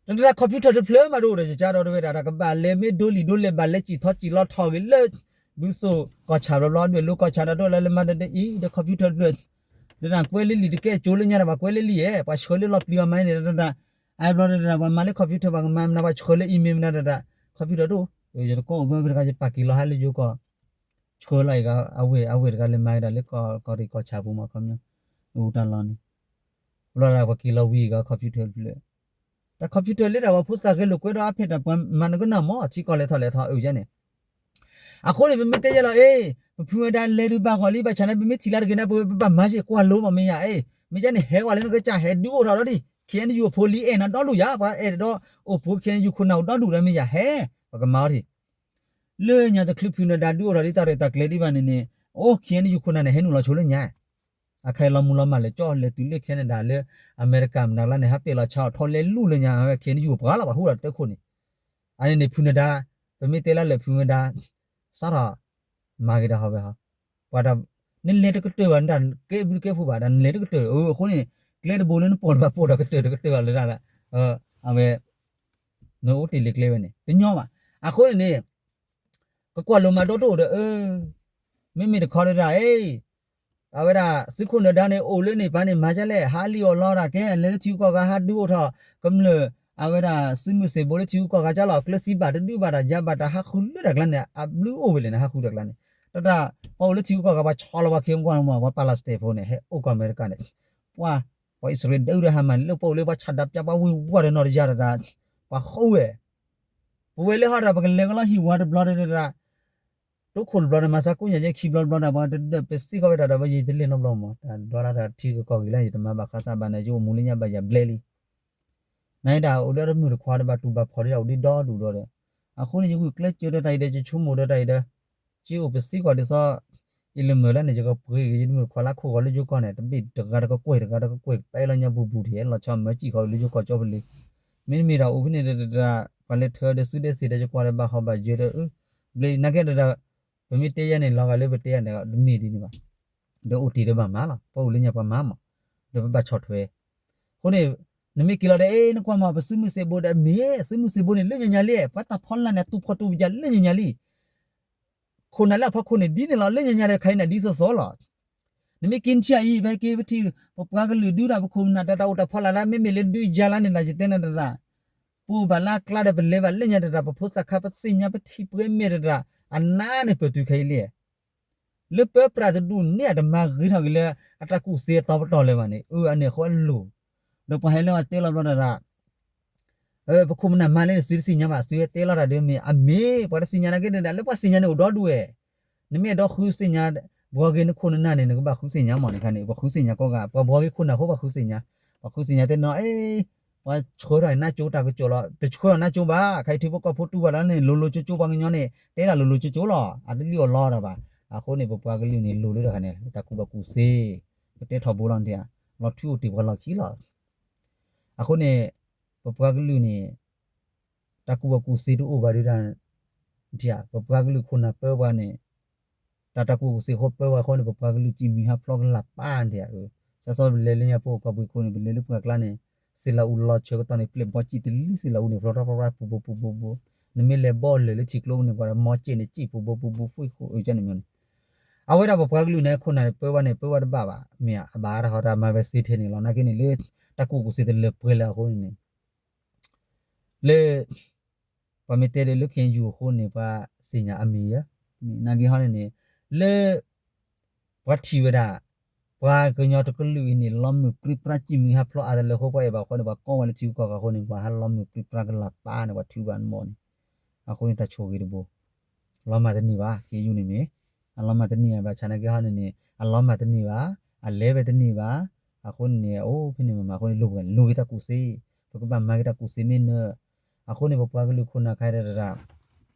တၢ် computer တဖျၢၣ်မးဒိၣ်ဒီး ယကါဒီးတဝဲဒၣ် တၢ်ကဘၣ်လဲၤမ့ၢ်ဒိလံာ်ဒိလဲၣ် ဘၣ်လဲၤစံၣ်ထီၣ်စံၣ်လီၤထီၣ်ဂ့ၤလၢ ဘုစိၤကီၢ်ဆၣ်ဘျီဘျီ ဒွဲၣ်လိၤကီၢ်ဆၣ်ဒီး ဒိၣ်လၢလဲၤမၤဒီးအံၤဒီး computer တဖျၢၣ်, ဒ်နကွဲလၢလံာ်တကဲကၠိလၢညါဒီး ပှၤကွဲလၢလံာ်ဧဲ ပှၤဆှၢလၢလီၤပျံၤအီၤမးန့ၣ် တၢ် အဘျီတၢ် ပှၤမၤလၢ computer ပှၤကမၤမနုၤ ပှၤဆှၢလၢ email မနုၤတၢ် computer တအိၣ်, ယတကိးအိၣ်ဘၣ်ဝဲတဂၤ ယပာ်က့ၤလီၤဟးလၢယိၤကီၢ် ဆှၢလီၤအံၤ အဝဲၢ် အဝဲၢ်တဂၤလဲၤမၤကဒီးလၢ ကီၢ်ရ့ၣ်ကီၢ်ဆၣ်ပူၤမး ခီပညီ အိၣ်တၢ်လီၢ်န့ၣ်, ဘျီဒၣ်ပှၤက့ၤလီၤဝံၤအံၤ computer တဖျၢၣ်, တၢ် computer လၢတၢ်ပှၤဖိသၣ်ဂဲၤလိာ်ကွဲဒီးအဖဲတၢ်ပှၤမၤနကနၣ်မး ထံကီၢ်လဲၤထီၣ်လဲၤထီၣ်အုၣ်ယဲန့ၣ် အဃိန့ၣ် ပမ့ၢ်တဲယဲလီၤ အ့ၣ် ပဖုဝဲဒၣ်လဲၤဒုးဘၣ်ဃီၤလံ ဘၣ်ဆၣ်န့ၣ် ပမ့ၢ်ထံၣ်လၢတဂ့ၤန့ၣ် ပဝဲပဘၣ်မၤစ့ၢ်ကွၢ်လိမး မ့ၢ်ယၤ အ့ၣ် မ့ၢ်ယဲန့ၣ် ဟဲဝဲလၢနကစၢ်ဟဲဒုးအိၣ်ထီၣ်ဒီးဒ် KNU အဖိလံ အဲၣ်နၤဒီဒူၣ်ယၤ ပှၤအဲၣ်ဒိးအိၣ်ဖှိၣ် KNU ခိၣ်နၢ်အိၣ်ဒီဒူၣ်ဒီး မ့ၢ်ယၤဟဲ ပကမၤအီၤထံၣ် လၢညါတချုးဖုနဒါဒုးအိၣ်ထီၣ်ဒ်တၢ်ရဲၣ်တၢ်ကျဲၤဒ်ဘၣ်န့ၣ်န့ၣ် အိၣ် KNU ခိၣ်နၢ်န့ၣ် ဟဲနုာ်လီၤဆိလၢညါ အခါအံၤလီၤမူလီၤမၢ်လဲၤကၠီၣ်လဲၤတုၤလၢ Canada လၢအမဲရကၤမတၤကျါန့ၣ် ဟးပဲာ်လီၤဆါအီၤထီၣ်လဲၤလူၢ်လၢညါ ဝဲ KNU ပှၤလီၤ ပှၤဟူဒီးတၢ်ခိၣ်န့ၣ် အန့ၣ်န့ၣ် ဖုနဒါ ပမ့ၢ်တဲလၢလၢဖုနဒါ စးထီၣ် မၤက့ၤတၢ်ဟီဝဲဟီ ပှၤတၢ် နလဲၤတကတၢၢ်ဘၣ် နတၢ်ကဲဘျုးကဲဖှိၣ်ဘၣ်ဒီး နလဲၤတကတၢၢ် အဃိန့ၣ် ကျဲတဘိလၢနပိာ်တဘၣ်ပိာ်ဒီးကတၢၢ်တကတၢၢ်ဘၣ်လၢ အဝဲ နအိၣ်တ့ၢ်လံာ်ကျဲဝဲန့ၣ် တညီဘၣ် အဃိန့ၣ်န့ၣ် ကကွၢ်လိာ်မၤဒိၣ်တအိၣ်ဒီး မ့မ့ၢ်တခီဒၣ် အဝဲဒၣ် သုးခိၣ်နၢၤဒါန့ၣ် အိၣ်လၢန့ၣ်ပၤန့ၣ် မၤဒ်လဲၣ် ဟးလံၣ်အီၣ်လီတၢ်ကဲ လဲၤလၢထံဂုၤကီၢ်ဂၤ ဟးဒုးအိၣ်ထီၣ် ကမျၢၢ် အဝဲဒၣ် သုးမုၢ်သ့ၣ်ဘိလၢထံဂုၤကီၢ်ဂၤကၢ်လီၤ ကျဲစံးဘၣ်တဒုးဘၣ်တၢ် ယၤဘၣ်တၢ်ဟးဃုလၢတၢ်ကျါန့ၣ် အဘျုးအိၣ်ဝဲလဲၣ်န့ၣ် ဟးဃုတၢ်ကျါန့ၣ် တၢ်တၢ် ပှၤအိၣ်လၢထံဂုၤကီၢ်ဂၤ ပှၤဆီလီၤပှၤခ့မကွၢ်မး ပှၤ Palestine ဖိန့ၣ် ဟဲအိၣ်ကီၢ်အမဲရကၤန့ၣ် ပှၤ ပှၤအံၣ်စရ့လးဒုးဒီးဟးမၤန့ၣ် လၢပှၤအိၣ်လၢပှၤဆၣ်ဒၣ်ပၠးပှၤဝ့ၢ်ဝါဒီးနီၢ်တယၢ်တၢ် ပှၤဃိဝဲ ပဝဲလၢဟီဒီး ပကလဲၤကလီဟံၣ်ဝါတဘျီတဒၣ် တိခိၣ်တဘျီဒီး မၤသးကိးညါယဲခံဘျီတဘျီဒီး ပှၤတဒၢးပစံးဃီဝဲတၢ်ဒီး ပယံာ်တလ့ၢ်နီတဘျီမး တၢ်ဒွးလၢတၢ်ထံဂုၤကီၢ်ဂၤလၢ ယတမၤဘၣ်ဃးသးဘၣ်န့ၣ် ယအိၣ်မူလၢညါဘၣ်ယၤဘျဲလံ နဒၣ်အိၣ်ဒီးတမုၢ်တခွါတဘၣ်တူၢ်ဘၣ်ဖီၣ်ဒၣ်အိၣ်ဒံးဒီဒူၣ်ဒီး အဃိန့ၣ် ယဂုာ်ကျဲးစၢးဒီးတၢ်အံၤဒီး ယဆိကမိၣ်ဒီးတၢ်အံၤဒီး က့အိၣ်ပစံးဃီဒ်သိး အံၤလၢမုၢ်လၢန့ၣ် ယကပှ့ၤက့ၤယတမုၢ်တခွါလၢခိၣ်ဂီၤလၢယိၤကီၢ်န့ၣ် တဘ့ၣ်တဂၤတကကွဲၢ်တဂၤတကကွဲၢ် ပဲလီၤညါဘူးဘူးထံၣ်လီၤဆီမၢစံၣ်ဃီလၢယိၤကီၢ်ကၠီဖဲလံ မ့တမ့ၢ်ဒီးအိၣ်ဖဲန့ၣ်တတၢ် ပှၤလဲၤထၢဒီးစုဒဲစ့ၢ်ဒီးယကွၢ်ဒီးဘၣ်ဟီၣ်ဘၣ်ယၢၤဒီး ဘျဲနာ်က့ဒီး ပမ့ၢ်တဲယဲန့ၣ် လီၤဂာ်လၢပတဲယဲန့ၣ် တမ့ၢ်ဒ်န့ၣ်ဘၣ် ဒီးအိၣ်တ့ၢ်ဒီးဘၣ်မၤလီၤ ပှၤအိၣ်လၢညါပှၤမၤမး ဒီးပဘၣ်ဆီၣ်ထွဲ အဃိန့ၣ် နမ့ၢ်က့ၤလီၤဒီး အဲ နကွၢ်မး ပသုးမုၢ်သ့ၣ်ဘိဒီးမ့ၢ် သုးမုၢ်သ့ၣ်ဘိန့ၣ် လၢညါညါလံ ပှၤတၢ်ဖီလာ်န့ၣ် အသူၣ်ဖှီၣ်တူၢ်ပယၢ်လၢညါညါလံ ခိၣ်နၢ်လၢအဖီခိၣ်န့ၣ် ဒ်န့ၣ်လီၤ လၢညါညါဒီးခါအံၤန့ၣ် ဒ်သိးသိးလီၤ နမ့ၢ်က့ၤနထံၣ်အံၤ ဖဲက့ၤပထံၣ် ပပှၤကလုာ်ဒုးဒၣ်ပခိၣ်ပနၢ်တၢ်တၢ်အိၣ်တၢ်ဖီလာ်လၢ မ့မ့ၢ်လၢဒုးယၤလၢန့ၣ် လၢယတဲနၤတၢ် ပအိၣ်ဘၣ်လၢအကျါဒီး ပလဲၤဘၣ်လၢညါတၢ် ပဖိသၣ်ခါ ပသ့ၣ်ညါ ပထံၣ်ပှဲၤမဲာ်တၢ် အနါန့ၣ်ပတုၤခဲအံၤလံ လၢပၢပြးတဒူၣ်န့ၣ် အတမၤဂ့ၤထီၣ်က့ၤလၢ အတၢ်ကူၣ်သ့အသီပတီၢ်လၢၤဘၣ်န့ၣ် အၢ အန့ၣ်အဃိအလိၣ် ဒီးပှၤဟဲလၢအတဲလီၤဘျီတၢ် ပခိၣ်ပနၢ်မၤလၢန့ၣ် သုတသ့ၣ်ညါဘၣ် သုဟဲတဲလီၤတၢ်ဒ်မ့ၢ် အမ့ၢ် ပှၤတသ့ၣ်ညါနာ်က့ဒၣ် လၢပှၤသ့ၣ်ညါန့ၣ်အိၣ်ဒီဒူၣ်ဝဲ နမ့ၢ်အဲၣ်ဒိးဃုသ့ၣ်ညါ ဘှီက့ၤနခိၣ်နနၢ်န့ၣ် နကဘၣ်ဃုသ့ၣ်ညါမးန့ၣ်ခါန့ၣ် ပှၤဃုသ့ၣ်ညါကိးဂၤ ပှၤဘှီက့ၤခိၣ်နၢ်အဃိ ပှၤဃုသ့ၣ်ညါ ပှၤဃုသ့ၣ်ညါတဲနီၤ အ့ ပှၤဆှၢထီၣ်နါကၠိတၢ်ကစီၣ်လီၤ တဆှၢအီၤနါကၠိဘၣ် ခဲအံၤထံဖိကီၢ်ဖိတူၢ်ဘၣ်လီၤန့ၣ် လိၤလိၤကၠိကၠိ ပှၤကညီန့ၣ် တဲဒၣ်လိၤလိၤကၠိကၠိလီၤ အတလံၣ်အီၣ်လီတၢ်ဘၣ် အဃိန့ၣ် ပပှၤကလုာ်န့ၣ် လိၤလၢတၢ်ခါန့ၣ် တၢ်ကူၣ်ဘၣ်ကူၣ်သ့ ပတဲထီဘိလီၤန့ၣ် လီၤထွံအိၣ်တ့ၢ်ပှၤလီၢ်ခံလီၤ အဃိန့ၣ် ပပှၤကလုာ်န့ၣ် တၢ်ကူၣ်ဘၣ်ကူၣ်သ့တအိၣ်ဘၣ်ဒုးတၢ် ပပှၤကလုာ်ခိၣ်နၢ်ပၢပှၤန့ၣ် တၢ်တၢ်ကူၣ်ဘၣ်ကူၣ်သ့အဃိပၢပှၤအဃိန့ၣ် ပပှၤကလုာ်စံၣ်မံၤဟးဖျိးကလၤပၢ်န့ၣ် စးစီပလဲၤလၢညါပအိၣ်ကီၢ်ပူၤအဃိန့ၣ် ပလဲၤလၢပှၢ်ကျါန့ၣ် စ့လၤအူလီၤဆၢကတီၢ်န့ၣ် ပျဲၢ်ဘီစံၣ်တလံ စ့လၤအူန့ၣ် ဖျီဖျီဖျီဖျီ ပူၤဘိပူၤဘိပူၤဘိ နမ့ၢ်လဲၤဘီအလၢာ်လၢထံကျိပူၤန့ၣ် ပှၤဒီးမီစဲးန့ၣ် စံၣ်ပူၤဘိပူၤဘိ ဖှံၣ်ဃိအကန့ၣ်မ့ၢ်န့ၣ် အဝဲဒၣ်ပပှၤကလုာ်န့ၣ် ခိၣ်နၢ်န့ၣ် ပၢဝဲန့ၣ် ပၢဝဲတဘၣ်ဘၣ် မ့ၢ်အဘၣ်တၢ်ဟီတၢ်မၤဝဲသ့ထဲန့ၣ်လီၤ နာ်က့န့ၣ်လၢ တၢ်ကူၣ်ဘၣ်ကူၣ်သ့တလၢပှဲၤလၢအဃိန့ၣ်န့ၣ် လၢ ပှၤမ့ၢ်တဲဒီးလၢ KNU အဃိန့ၣ် ပှၤသ့ၣ်ညါအမံၤယဲ မ့ၢ်နာ်က့ဟီန့ၣ်န့ၣ် လၢ ပှၤထံၣ်ဝဲဒၣ် ပှၤကညီတကလုာ်အံၤန့ၣ် လီၤမုၢ်ပြံပြါစံၣ်မံၤဟးဖျိးအါတလၢအဃိ ပှၤအဲၣ်ဘၣ်အဃိန့ၣ် ပှၤကိးဝဲလၢထံဂုၤကီၢ်ဂၤအဃိန့ၣ် ပှၤဟးလီၤမုၢ်ပြံပြါကလၤပၢ်န့ၣ် ပှၤထုကဘၣ်နဘီန့ၣ် အဃိန့ၣ်တၢ်ဆိၣ်ဂ့ၤတဘိ လီၤမၢ်တန့ၢ်ဘၣ် KNU န့ၣ်မ့ၢ် အလီၤမၢ်တန့ၢ်ဘၣ် ဘၣ်ဆၣ်နာ်က့ဟီန့ၣ်န့ၣ် အလီၤမၢ်တန့ၢ်ဘၣ် အလဲၤဝဲတန့ၢ်ဘၣ် အဃိန့ၣ်န့ၣ် အိၣ်ဖဲန့ၣ်မ့ၢ်မ့ၢ်အဃိန့ၣ် လိၣ်ဝဲ လိၣ်က့ၤတၢ်ကူၣ်သ့ ပကဘၣ်မၤက့ၤတၢ်ကူၣ်သ့မ့ၢ်နၢၤ အဃိန့ၣ် ပပှၤကလုာ်ခိၣ်နၢ်ခါဒၣ်တၢ်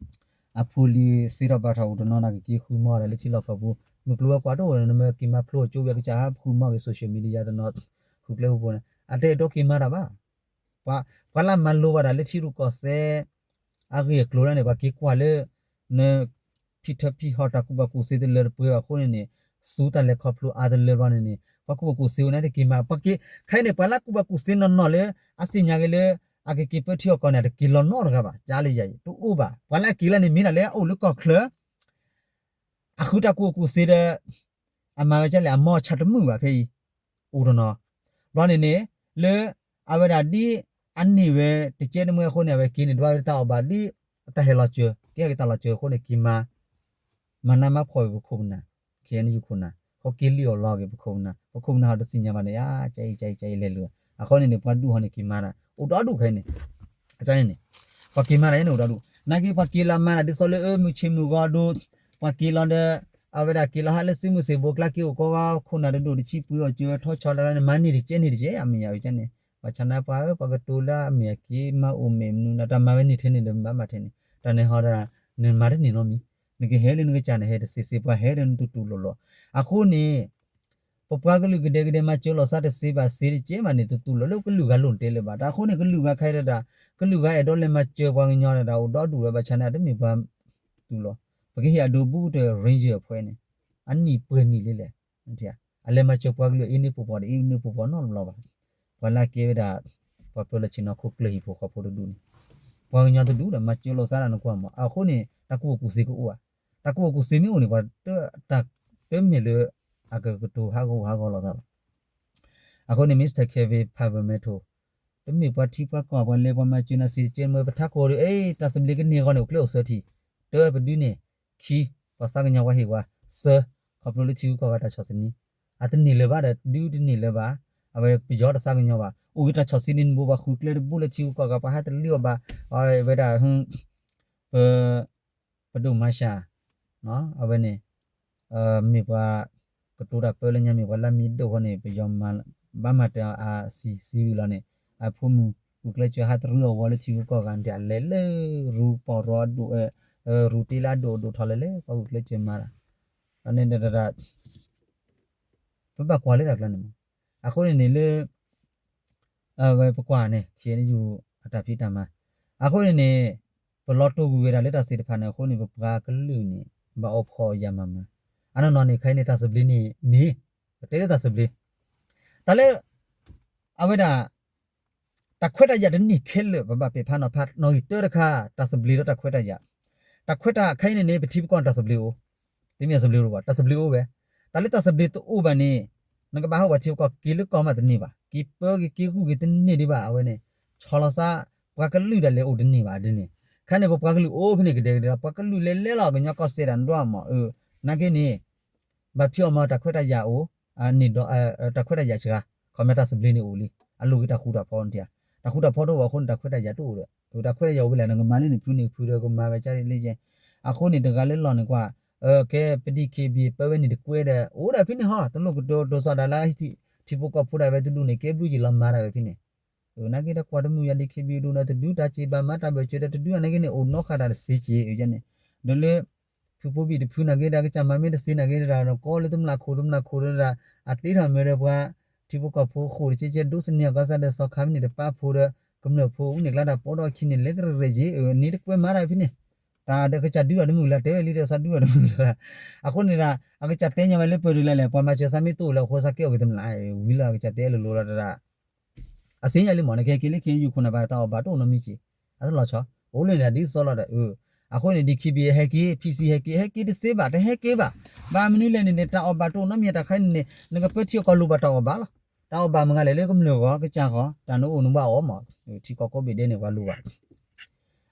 အဖိလံၤသ့ထီၣ်ဘၣ်ထီၣ်အိၣ်တနီၤ နကက့ၤဃုမၤဒီးလၢထံလီၢ်ကီၢ်ပူၤ မုၢ်ကျိၤဝဲၤကွာ်တအိၣ် နမ့ၢ်က့ၤမၤဖျိအကၠိဝဲကစၢ်ဟးဃုမၤက့ၤ social media တနီၤ ဃုကျဲဖိဖိန့ၣ် အတအဲၣ်ဒိးက့ၤမၤတၢ်ဘၣ် ပှၤလၢမၤလိဘၣ်တၢ်လၢထံရူၢ်ကီၢ်သဲး အဂ့ၢ်အကျိၤလၢန့ၣ် ပှၤက့ၤကွၢ်လၢ န ဖံးထၢဖံးဟီၣ်တၢ်ကူၣ်ဘၣ်ကူၣ်သ့တလၢတပှဲၤဘၣ်အဃိန့ၣ်န့ၣ် ဆူတၢ်လဲၤခီဖျိအါတလၢဘျီန့ၣ်န့ၣ် ပှၤကူၣ်ဘၣ်ကူၣ်သ့အိၣ်န့ၣ်တက့ၤမၤ, ပှၤက့ၤ ခဲအံၤန့ၣ် ပှၤလၢကူၣ်ဘၣ်ကူၣ်သ့နီၢ်နီၢ်လၢ အသ့ၣ်ညါက့ၤလၢ အကက့ၤပၢထံအီၣ်ကီၢ်န့ၣ် အတက့ၤလီၤနီတဂၤဘၣ်, ကၢ်လၢယၤအံၤ တအိၣ်ဘၣ်, ပှၤလၢအက့ၤလၢန့ၣ် မ့ၢ်ဒၣ်လၢအအိၣ်လၢကီၢ်ချၢ အဃုတၢ်ကူၣ်ဘၣ်ကူၣ်သ့ဒီး အမၤဝဲဒ်လဲၣ် အမီၢ်အဆၣ်တမုာ်ဘၣ်ဖဲအံၤ အိၣ်တနီၤ, ဘျီန့ၣ်န့ၣ် လၢ အဝဲဒၣ်ဒ် အန့ၢ်ဝဲတကဲတမှဲအဃိန့ၣ် အဝဲက့ၤန့ၣ် ဒွးဝဲတၢ်အီၣ်ဘၣ်ဒ် အတၢ်ဟဲလီၤစၢၤ ကဲက့ၤတၢ်လီၤစၢၤအဃိန့ၣ် က့ၤမၤ မၤနးမၤဖှီၣ်ဝဲပခိၣ်ပနၢ် ခဲအံၤန့ၣ် ယခိၣ်နၢ် ဃိက့ၤလံၣ်အီၣ်လီၤက့ၤပခိၣ်ပနၢ် ပခိၣ်ပနၢ်ဟီတသ့ၣ်ညါဘၣ်န့ၣ် အကဲအံၤ ကဲအံၤ ကဲအံၤလဲၤလိာ်, အဃိန့ၣ်န့ၣ် ပှၤဒူၣ်ဟီန့ၣ်က့ၤမၤဒၣ် အိၣ်ဒီဒူၣ်ခဲအံၤန့ၣ် အန့ၣ် ပှၤက့ၤမၤဒၣ်အံၤန့ၣ်အိၣ်ဒီဒူၣ် နာ်က့ပှၤက့ၤလီၤမၤဒၣ်ဒ်သိးလၢအမုၢ်ဆ့ၣ်မုၢ်ဂီၤဒိ ပှၤက့ၤလီၤဒီး အဝဲဒၣ်က့ၤလီၤဟးလၢစုမုၢ်သ့ၣ်ဘိကျါက့ၤအိၣ်ကီးဝဲ ခိၣ်နၢ်တဒိၣ်တဆံပှ့ၤအီၣ်စၢၤထီဆီလီၤန့ၣ် မၤန့ၢ်တကဲန့ၢ်တကဲ အမ့ၢ်ယၤအံၤန့ၣ် ဘၣ်ဆၣ်န့ၣ်ပှၤဧၢ ပှၤကတိၤလၢအမ့ၢ်အက့ၤမၤအိၣ်မ့ၢ်မနုၤန့ၣ် တၢ်မၤဝဲန့ၢ်ထဲန့ၣ်ဒီးဘၣ်မၤထဲန့ၣ် တၢ်န့ၣ်ဟီဒၣ် နမၤတန့ၢ်နီတမံၤ နကဟဲလၢနကစၢ်န့ၣ် ဟဲတသ့သ့ပှၤဟဲဒီးနတတူၢ်လိာ်လီၤ. အဃိန့ၣ် ပပှၤကလုာ်ကဒဲကဒဲမၤစၢၤလိာ်သးတသ့ဘၣ်သ့တကဲဘၣ်န့ၣ် တတူၢ်လိာ်လၢကလုာ်ဂၤလိၣ်တဲလၢၤဘၣ်. တၢ်အဃိန့ၣ် ကလုာ်ဂၤခဲအံၤဒၣ် ကလုာ်ဂၤအဲၣ်ဒိးလဲၤမၤစၢၤပှၤကညီဒၣ် အိၣ်ဒီဒူၣ်လၢဘၣ်ဆၣ်န့ၣ် တမ့ၢ်ပှၤတူၢ်လိာ် ပကဟ့ၣ်အဒိဘူးတ ranger အဖှဲန့ၣ် အနံၣ်ပှဲၤနံၣ်လံလဲၣ် အလဲၤမၤစၢၤပှၤကလုာ်အ့န့ၢ်ပူၤပီၣ်ဒီးအ့န့ၢ်ပူၤပီၣ်နီတဘျီဘၣ်. ပှၤလၢအကဲဝဲဒၣ် ပှၤပၢလီၤဆ့ၣ်နီၤခိၣ်ကျၢၢ်ဟံၣ်ဖိဃီဖိတဒူၣ်န့ၣ် ပှၤကညီတဒူၣ်ဒီးမၤစၢၤလိာ်သးဒၣ်နကွၢ်မး. အဃိန့ၣ် တၢ်ကူၣ်ဘၣ်ကူၣ်သ့ကအိၣ်ဧါ. တၢ်ကူၣ်ဘၣ်ကူၣ်သ့မ့ၢ်အိၣ်န့ၣ် ပှၤ တၢ်တမ့ၢ်လၢ အကကတိၤဟးဂီၤဟးဂီၤလိာ်သးဘၣ်. အဃိန့ၣ် Mister Kevin Pavermeto တမ့ၢ်ပှၤထံပှၤကီၢ် ပှၤလဲၤပှၤမၤစၢၤနၤစံးတကဲမ့ၢ် ပထးခိၣ်ဒီး အ့ တၢ်သဘျ့ကန့ၢ်အဂီၢ်န့ၣ် အိၣ်ကျဲအိၣ်စၢထံ တၢပဒုန့ၣ် ခံ ပှၤသးကညီၤပှၤဟ့ၣ်ပှၤ သၢ ခီဖျိလၢထံဂုၤကီၢ်ဂၤတၢ်ဆီၣ်သနံး အတန့ၢ်လၢၤဘၣ်ဒီး ဒုတန့ၢ်လၢၤဘၣ် အဝဲပယီၤတသးကညီၤဘၣ် အိၣ်ဂ့ၤတၢ်ဆီၣ်သနံးန့ၣ် ဘိးဘၣ်ဃုာ်ကျဲတဘိလၢထံဂုၤကီၢ်ဂၤ ပှၤဟးတလံအီၤဘၣ် အဝဲဒၣ် ပ ပဒိၣ်မၤရှး အဝဲန့ၣ် မ့ၢ်ပှၤ ကတိၤတၢ်ပၢလၢညါ မ့ၢ်ပှၤလၢမံၤဒိၣ်ဃီန့ၣ် ပယီၤမၤ ဘၣ်မၤတၢ်အစံးစံးဝံၤလီၤန့ၣ် အဖိမုၣ် ဂုာ်ကျဲးစၢးဟးတရံးအီၣ်ဝီလၢထံဂုၤကီၢ်ဂၤ ဒ်အလဲၤလၢရူပီၢ်ရီအဒိၣ် ရူတ့လၢအဒိၣ်အဒိၣ်ထီၣ်လဲၤလဲၤ ပှၤဂုာ်ကျဲးစၢးမၤတၢ် န့ၣ် ပဘၣ်ကွၢ်လၢတၢ်ကျါန့ၣ်မး အဃိန့ၣ်န့ၣ်လၢ အဝဲပကွၢ်န့ၣ် ခ့ယယူၢ် အတၢ်ဖံးတၢ်မၤ အဃိန့ၣ်န့ၣ် ပလီၤတိၢ်ကွံာ်ဝဲဒၣ်လၢတၢ်သ့ၣ်တဖၣ်န့ၣ် အဃိန့ၣ် ပပှၤကလုာ်န့ၣ် ဘၣ်အိၣ်ဖှီၣ်ယာ်မးမး အနီၢ်နီၢ်န့ၣ် ခဲအံၤန့ၣ် တၢ်သဘျ့န့ၣ်န့ၣ် ပတဲလၢတၢ်သဘျ့ တၢ်လၢ အဝဲဒၣ် တၢ်ခွဲးတၢ်ယာ်တန့ၢ်ခဲလၢာ် ပဘၣ်ပဲာ်ဖးနီၤဖးနီၣ်ဂံၢ်တၢတခါ တၢ်သဘျ့ဒီးတၢ်ခွဲးတၢ်ယာ် တၢ်ခွဲးတၢ်ခဲအံၤန့ၣ်န့ၣ် ပထံပကီၢ်န့ၣ် တၢ်သဘျ့အိၣ် တမ့ၢ်သဘျ့အိၣ်ဘၣ် တၢ်သဘျ့အိၣ်ဝဲ တၢ်လၢတၢ်သဘျ့တအိၣ်ဘၣ်န့ၣ် နကဘၣ်ဟးဝဲထံပကီၢ်က့ၤလၢကီၢ်မးတန့ၢ်ဘၣ် က့ၤပၢက့ၤက့ၤဂုာ်က့ၤတန့ၢ်ဒံးဘၣ် အဝဲန့ၣ် ဆီလီၤသး ပှၤကလုာ်ဒၣ်လဲာ်အိၣ်တန့ၢ်ဘၣ်ဒ်န့ၣ် ခဲန့ၣ် ပပှၤကလုာ်အိၣ်ဖဲန့ၣ်ကဒဲကဒဲ ပှၤကလုာ်လဲၤလဲၤလီၤ ကညီကီၢ်စဲၣ်ဒၣ်နဒွးမး နာ်က့န့ၣ် ဘၣ်ဖံးအီၤမး တၢ်ခွဲးတၢ်ယာ်အိၣ် န့ၣ်ဒီး တၢ်ခွဲးတၢ်ယာ်စှၤ ခီမ့ၢ်တၢ်သဘျ့န့ၣ်အိၣ်လံ အလိၣ်က့ၤတၢ်ဃူတၢ်ဖိးန့ၣ်ဧါ တၢ်ဃူတၢ်ဖိးတအိၣ်အဃိန့ၣ် တၢ်ခွဲးတၢ်ယာ်တအိၣ်ဒီး တၢ်ခွဲးတၢ်ယာ်အိၣ်ဝဲလဲၣ် နကမၤလၢနဖုန့ၣ်ဖုဒီး ကမၤဝဲကၢ်လံကဲ အဃိန့ၣ် တဂၤလၢလီၢ်န့ၣ်ကွၢ် ကဲပဒံၣ်ခံဘံၣ် ပၢဝဲန့ၣ်တကွဲဒီး အိၣ်ဒၣ်ဖဲန့ၣ်ဟီ တလိၣ်ကတိၤဒိးသီၣ်ဒၣ်လၢ ထံဖိကီၢ်ဖိဒၣ်ဝဲတဒူၣ်န့ၣ် ကဲဘျုးက့ၤလီၤမၤဒၣ်ဝဲဖဲန့ၣ် နာ်က့ဒီးကွၢ်တမုာ်ယၤဒ်ခံဘံၣ်အဒိၣ်ဒီး တဒုတၢ်စ့ၢ်ဘၣ်မၤတၢ်ဘၢၣ်စၢၤဒီး တဒုအန့ၣ်က့န့ၣ် အိၣ်နီၣ်ဃာ်တၢ်တသ့စ့ၢ် န့ၣ် ဒီးလၢ ဖုဖိဘံၣ်တဖုနာ်က့ဒီး ကစၢ်မၤမ့ၢ်တသ့နာ်က့ဒီး နကိးလၢတမျၢ်ခိၣ်တမျၢ်ခိၣ်ဒီး အတ့ထီၣ်မ့ၢ်ဒီးပှၤ ထံဖိကီၢ်ဖိဃိာ်တကဲကဲ ဒိးသန့ၤအကစၢ်ဒီး စီၤခါဖဲန့ၣ်တပာ်ဖိဒီး ကမျၢၢ်ဖိ အူန့ၣ်ကျါတၢ်ပီဒီးခံန့ၣ် လဲၤကရၢၢ်က့ၤ န့ၣ်တကွဲမၤတၢ်ဖဲန့ၣ် တၢ်ဒီးကစၢ်ဒုးအီၤတမုာ်လၢၤ တဲဝဲလံဒီးသးဒုးအီၤတမုာ်လၢၤ အဃိန့ၣ်ဒီး အကစၢ်တဲညီဝဲလၢပၢၢ်ဒ်လဲၣ်လဲၣ် ပှၤမၤစၢၤသးမ့ၢ်တအိၣ်လၢၤအဃိ သးကဲအီၣ်က့ၤတမျၢ် ဝံၤလၢအကစၢ်တဲလိၤလိၤလီၤတဒၣ် အစ့ညါလံမး နကဟဲက့ၤလၢ ခ့ယုၢ်ခိၣ်နၢ်ဘၣ် တၢ်အီၣ်ဘၣ်တအိၣ်နီတမံၤစ့ၢ် အတလီၤဆီ အိၣ်လၢန့ၣ်ဒ်သိးလီၤဒီး အဃိန့ၣ် ဒ်ခံဘံၣ်ဟဲက့ၤ ဖံစံဟဲက့ၤ ဟဲက့ၤတသ့ဘၣ် တဟဲက့ၤဘၣ် ဘၣ်မနုၤလဲၣ်န့ၣ်န့ၣ် တၢ်အီၣ်ဘၣ်တအိၣ်နီတမံၤ တၢ်ခါန့ၣ်န့ၣ် နကပၢထံအကီၢ်လိၣ်ဘၣ်တၢ်အီၣ်ဘၣ်လီၤ တၢ်အီၣ်ဘၣ်မ့ၢ်ဂ့ၤလဲၣ်လၢကမျၢၢ်ဂီၢ် ကစၢ်ဂီၢ် တၢ်နအိၣ်နဘၣ်အီၣ်မး ထံကီၢ်ကိးဘ့ၣ်ဒဲးန့ၣ် ပှၤလိၣ်ဘၣ်